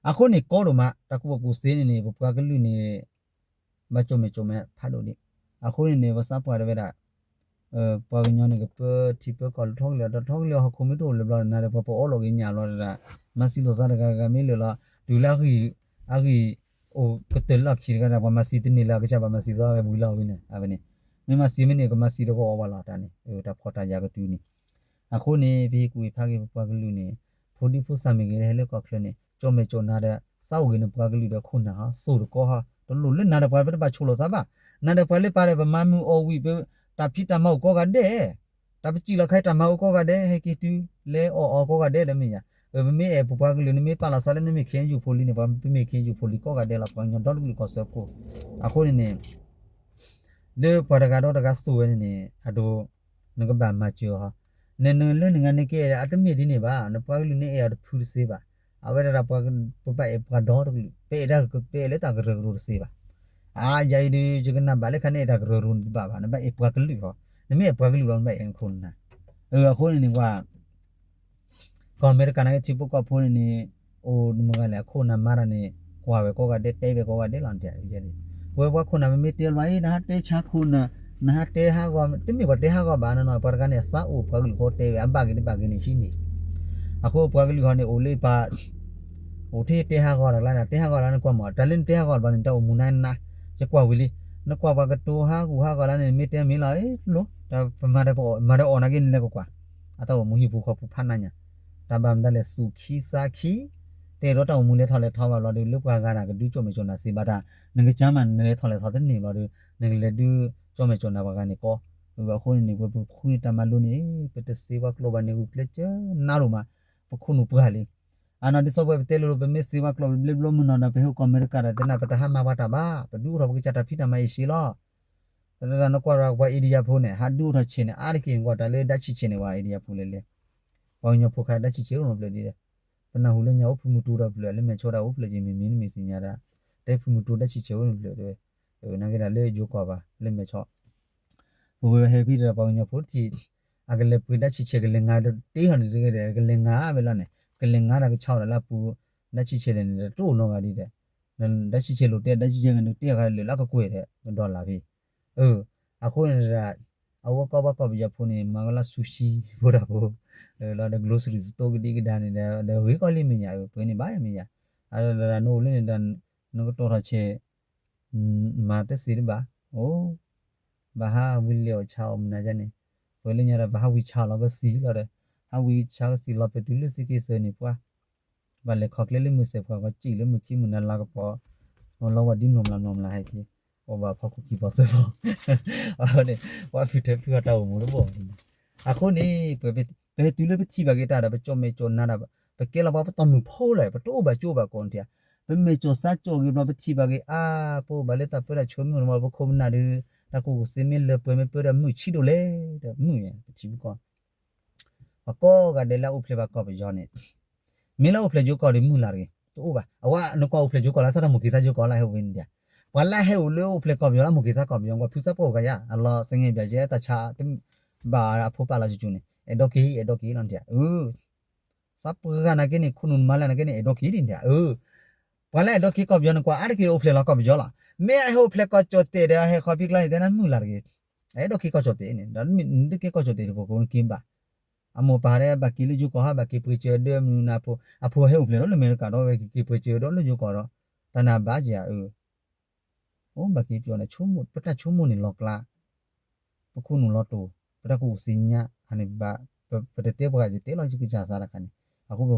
အဃိန့ၣ်ကီဒိၣ်မး တၢ်ကူၣ်ဘၣ်ကူၣ်သ့န့ၣ်န့ၣ် ပပှၤကလုာ်န့ၣ် ဘၣ်ကၠိၣ်မဲာ်ကၠိၣ်မဲာ်ဖးဒိၣ်ဒံး. အဃိန့ၣ်န့ၣ် ပသးပှၢ်တဲဝဲဒၣ် ပှၤကညီန့ၣ် ကပၢထံပၢကီၢ်လၢထီကလၢာ် တၢ်ထီကလၢာ်ဟီၣ်ခိၣ်မ့ၢ်တအိၣ်လၢၤဘျီ နၤဒီးပှၤပအီၣ်လိာ်က့ၤညၣ်ဘျီဒၣ်, မၤသံလိာ်သးတဂၤဂၤမ့ၢ်လၢာ်လီၤ, တုၤလၢအဂံၢ် အဂံၢ်အိၣ်ကတၢၢ်လၢအခံတဂၤဒၣ် ပှၤမၤသံတန့ၢ်လၢအကစၢ် ပှၤမၤသံသီဝံၤလီၤဝံၤန့ၣ် အဝဲန့ၣ်, မ့ၢ်မၤသံမ့ၢ်န့ၣ် ကမၤသံတကအီၣ်ဘၣ်လီၤတၢ်န့ၣ် တၢ်ဖှီၣ်တၢ်ယာ်ကတုၤန့ၣ်. အဃိန့ၣ် ပဟ့ၣ်ကူၣ်ဟ့ၣ်ဖးက့ၤပပှၤကလုာ်န့ၣ် ဖိဒံဖိသၣ်မ့ၢ်ဂ့ၤ ဟဲလၢကီၢ်ချၢန့ၣ် ကၠိၣ်မဲာ်ကၠိၣ်နၤဒီး သးအိၣ်ဂ့ၤန့ၣ် ပှၤကလုာ်ဒီးခိၣ်နၢ်ဟီ သိၣ်တကီဟီ တလိၣ်လၢနၤဒီးပှၤပတဘၣ်ဆိၣ်လိာ်သးဘၣ်. နၤဒီးပှၤလၢပာ်ဒီး ပမၤမုာ်အီၣ်ဝံၤ ပတၢ်ဖံးတၢ်မၤအိၣ်ကိးဂၤဒဲး တၢ်ပစံၣ်လီၤခါအံၤတၢ်မၤအိၣ်ကိးဂၤဒဲး ဟဲက့ၤတုၤ လဲၤအီၣ်အီၤကိးဂၤဒဲးဒီးမ့ၢ်ယၤ, ပမ့ၢ်အဲၣ်ပပှၤကလုာ် နမ့ၢ်ပာ်လီၤသးလၢနမ့ၢ်ခဲအံၤယူၢ်ဖိလံန့ၣ် ပမ့ၢ်ခဲအံၤယူၢ်ဖိလံကိးဂၤဒဲးလီၤ ပှၤကညီဒီတကလုာ်ကီၢ်စၢဖှိၣ်. အဃိန့ၣ်န့ၣ် လၢပှၤတဂၤဒီးတဂၤသိၣ်ဝဲန့ၣ်န့ၣ် အဒိ နကဘၣ်မၤစၢၤဟီ နနလၢနဂၤန့ၣ်ကဲ အတမ့ၢ်ဒ်န့ၣ်ဘၣ်, နပှၤကလုာ်န့ၣ်အဲၣ်အီၤတဖုတသ့ဘၣ်. အဝဲဒၣ်ပှၤ ပဘၣ်အဲၣ်ပှၤဒီတကလုာ်, ပအဲၣ်တၢ် ပအဲၣ်လၢတၢ်ကရၢကရိတသ့ဘၣ်. အါ ယၤအံၤဒီး ယကနၣ်ဘၣ်လၢခါန့ၣ် အဲၣ်တၢ်ကရၢကရိန့ၣ်တဘၣ်ဘၣ်, နဘၣ်အဲၣ်ပှၤကလုာ်ဟီ, နမ့ၢ်အဲၣ်ပှၤကလုာ်လီၤ နဘၣ်အဲၣ်နခိၣ်နနၢ်. အဃိန့ၣ်န့ၣ်ပှၤ ကီၢ်အမဲရကၤန့ၣ် ထံဖိကီၢ်ဖိန့ၣ်န့ၣ် အိၣ်မုၢ်ဂၤလဲၣ် အခိၣ်နၢ်မၤတၢ်န့ၣ် ကွၢ်ဝဲကိးဂၤဒဲး တဲဝဲကိးဂၤဒဲးလီၤ. ပဝဲပှၤခိၣ်နၢ် ပမ့ၢ်တဲလီၤ အ့ နဟးတဲဆါခိၣ်နၢ်, နဟးတဲဟးဂီၤ, တမ့ၢ်ပှၤတဲဟးဂီၤဘၣ်နီၤနီၤ, ပှၤတဂၤန့ၣ် သးအိၣ်ပှၤကလုာ်ဃီတဲဝဲ အဘၣ်က့ၤတဘၣ်က့ၤန့ၣ် ဟံးန့ၢ်. အဃိပှၤကလုာ်ဃီန့ၣ် အိၣ်လၢပ အိၣ်ထဲတဲဟးဂီၤတၢ်လၢ တဲဟးဂီၤလၢနကွၢ်မး, တၢ်လၢနတဲဟးဂီၤတဘျီန့ၣ် တၢ်အိၣ်မူနၤနၤ, ယကွၢ်ဝံၤလံ. နကွၢ်ပှၤကတိၤဟးဂူာ်ဟးဂီၤလၢန့ၣ် မ့ၢ်တဲမ့ၢ်လီၤ အ့ လိၣ်, တၢ်ပမၤဒီးအီၣ်နၤက့န့ၣ် လဲၤကကွၢ်. အတၢ်အိၣ်မူဟံၣ်ဖိဃီဖိဖးနးညါ, တၢ်ဘၣ်မတၤလဲၣ် သူၣ်ခံသးခံ, တဲဒီးတၢ်အိၣ်မူလဲၤထီၣ်လဲၤထီဘၣ်ဘျီဒီး လၢပှၤဂၤန့ၣ် ကဒုကၠီၣ်မဲာ်ကၠီၣ်နၢ်သ့ဘၣ်တၢ်, နကစၢ်မးနလဲၤထီၣ်လဲၤထီၣ်တန့ၢ်ဘျီဒီး နကလဲၤဒုကၠီၣ်မဲာ်ကၠီၣ်နၢ်ပှၤဂၤန့ၣ်ကီး. အဃိန့ၣ်န့ၣ် ပဝဲပဃုန့ၢ်တၢ်မၤလိန့ၣ် ပတသ့ပှၤကျိာ်ဘၣ်န့ၣ် ဂုာ်ကျဲးစၢးနးဒိၣ်မး, ပခိၣ်နူာ်ပှၢ်လံ. အနီၢ်ဒ်သိးပဝဲပတဲလိၤလိၤ ပမ့ၢ်သ့ပှၤကျိာ်ဘျ့ဘျီမုၢ်နီၢ်ဒီး ပဟဲအိၣ်ကီၢ်အမဲရကၤဒီး တဲနၤ ပတဟးမၤပှၤတၢ်ဘၣ်, ပဒုးအိၣ်ထီၣ်ပကစၢ်တၢ်ဖံးတၢ်မၤအံၤစ့လီၤ. တၢ်နကွၢ်ဒီးပှၤအ့ဒံယါဖိန့ၣ် ဟးဒုးအိၣ်ထီၣ်ဆဲးန့ၣ် အါတက့ၢ်န့ၣ် ကွၢ်တၢ်လၢဒၣ်ဆံးဆဲးန့ၣ် ပှၤအ့ဒံယါဖိလဲၣ်လဲၣ်, ပှၤကညီဖိခါဒၣ်ဆံးဆဲးအိၣ်နီတဖျၢၣ်ဒ်လဲၣ်. ပနၢ်ဟူလၢညါအိၣ်ဖုမူတူဒီးဖျၢၣ် လၢမဲာ်ဆီဒၣ်အိၣ်ဖျၢၣ်က့ၤ မ့မ့ၢ်နမ့ၢ်သ့ၣ်ညါဒၣ်, တဲဖုမူတူဒၣ်ဆံးဆဲးအိၣ်နီတဖျၢၣ်တဲဝဲ, နာ်က့ဒၣ်လၢယိၤကီၢ်ဘၣ် လၢမဲာ်ဆီ ပဝဲဟဲဖံဒီးပှၤကညီဖိတထံၣ်, အကလဲၤပှ့ၤဒၣ်ဆံးဆဲးကလဲၤငါဒီးတ့ဟီန့ၣ်တဂ့ၤဒီး ကလဲၤငါဝဲလီၤန့ၣ် ကလဲၤငါဒီးကဆီဒီးလၢအပူၤ, ဒၣ်ဆံးဆဲးလဲၣ်န့ၣ်ဒီးတအိၣ်နီတဂၤဒ်ဒီး, ဒၣ်ဆံးဆဲးလိာ်တဲ ဒၣ်ဆံးဆဲးကန့ၣ်တ့ဟီလၢလၢကကွဲၢ်ဒီး ကဒီၣ်လၢ်ဖဲ, အဃိန့ၣ်ဒီး အဝဲကီၢ်ပှၤကီၢ်ပယီၤဖိန့ၣ် မၤကလီၤဆူၣ်ဆံဖိတၢ်ဖိ, လီၤဒီး grocery store ကဒံကဒါန့ၣ်ဒီး ဂ့ၤကီၢ်လံမဲာ်ညါ ပှဲၤန့ၣ်ဘၣ်မဲာ်ညါ, အဒီးနအိၣ်လၢန့ၣ်ဒီး နကတီၢ်ထီၣ်ဆဲး မၤတသ့တဘၣ်, အိ, ဘၣ်ဟးဝံၤလဲၤအီၣ်ဆါအီၣ်မနုၤန့ၣ်, ပှဲၤလၢညါဒီး ဘၣ်ဟးဝံဆါလီၤကသံလီၤဒီး, ဟးဝံဆါကသံလီၤ ပတုၤလၢသုးက့သၢန့ၣ် ပှၤ ဘၣ်လဲၤခီကျဲလၢမုၢ်စဲး ပှၤကီၢ်စံၣ်လၢမုၢ်ခံမုၢ်နၤလၤကပီၤ, လီၤဝဲဒ်မျိာ်မျးမျိာ်မျးဟဲက့ၤ, အိၣ်ဘၣ်ဖီခိၣ်ကံၢ်ပီၤစၢဖီ, အဃိန့ၣ် ပှၤဖုထၢဖုအတၢ်အိၣ်မူတဘီၣ်, အဃိန့ၣ် ပဟဲတုၤလၢပထံၣ်ဘၣ်က့ၤတၢ်ဒီး ပကၠီၣ်မဲာ်ကၠီၣ်နါဒီး ပကဲလီၤပှၤပတီၢ်မုၢ်ဖိလီၤ ပတအိၣ်ဘၣ်ကၠိဘၣ်ကီးန့ၣ်ဧါ, ပမဲာ်ကၠီၣ်စါကၠီၣ်ဂ့ၤဘျီ ပထံၣ်ဘၣ်က့ၤ အါ ပအိၣ်ဘၣ်လၢတၢ်ပၢတၢ်ဆှၢမုၢ်မး ပခိၣ်ပနၢ်ဒီး တၢ်ကူၣ်သ့မ့ၢ်လၢပှဲၤမ့ၢ်ပၢဒီးမုၢ်ဆံးဒိၣ်လဲၣ်, ဒီးမုၢ်ပထံၣ်ပကီၢ် ပှၤကိးဂၤဒဲးလၢအအိၣ်ဖျဲၣ်ဘၣ်ကီၢ်ပယီၤန့ၣ်, မ့ၢ်လၢအိၣ်ဖျဲၣ်ကၠိကီၢ်ဒီးမုၢ်လၢ်တဂ့ၤ, တအိၣ်ဘၣ်. အဝဲနကွၢ်အိၣ်ဖျဲၣ်ကၠိကီၢ်လၢ စးထီၣ်မိၢ်က့ၤစါကၠိကီၢ်လၢဟဲအိၣ်ဝဲန့ၣ်ဧါ, ပှၤလၢဟဲအိၣ်လၢအိၣ်ဖျဲၣ်ကီၢ်ပယီၤလၢမိၢ်က့ၤစါကီၢ်ပယီၤ ကွၢ်ဖုစၢဖှိၣ်ဂၤယါ အလီၤသငဲၣ်ဘၣ်ယဲတၢ်ဆါ ဘၣ်အဖိပၢ်လီၤကၠိကၠိန့ၣ် အဲၣ်ဒိးက့ၤ အဲၣ်ဒိးက့ၤလီၤန့ၣ်ဧါ, အၢ သးပှၢ်ဂၤနာ်က့န့ၣ် ခိၣ်နူာ်နမါလၢ်နာ်က့န့ၣ် အဲၣ်ဒိးက့ၤဒ်န့ၣ်ဧါ, အၢ ပှၤလၢအဲၣ်ဒိးက့ၤကီၢ်ပယီၤန့ၣ် ကွၢ်အါတက့ၢ်အိၣ်ဖျဲၣ်လီၤကီၢ်ပယီၤလီၤ. မ့ၢ်အဟဲအိၣ်ဖျဲၣ်ကီၢ်ကၠီၣ်တဲာ်ဒီး အဟဲခီဖံးကျါန့ၣ် တဲနၤမုၢ်လၢ်တဂ့ၤ, အဲၣ်ဒိးက့ၤကီၢ်ကၠီၣ်တဲာ်န့ၣ် ဒီးနတက့ၤကီၢ်ကၠီၣ်တဲာ်တပူၤ ကနက့ၤဘၣ်. အမိၢ်ပၢ်ဒီးဘၣ်က့ၤလၢယိၤကီၢ်ဟး ဘၣ်က့ၤပှ့ၤစၢၤဒၢမနုၤနၤ အဖိဟဲအိၣ်ဖျဲၣ်ဒီးလၢအမဲရကၤဒီး ဝဲက့ၤပှ့ၤစၢၤဒီးလၢယိၤကီၢ်ဒီး တၢ်နၤဘၣ်က့ၤဧါ အၢ အိၣ်ဘၣ်က့ၤပယီၤန့ၣ် ပတၢ်ဆိကမိၣ်န့ၣ်လီၤကျါ, ပခိၣ်နူာ်လီၤတိာ်, ပတၢ်ကူၣ်သ့ညါန့ၣ်ဘၣ်, ပတတဲပှၤဂၤ ယတဲလီၤယကစၢ်သးတခါန့ၣ်, အဃိပ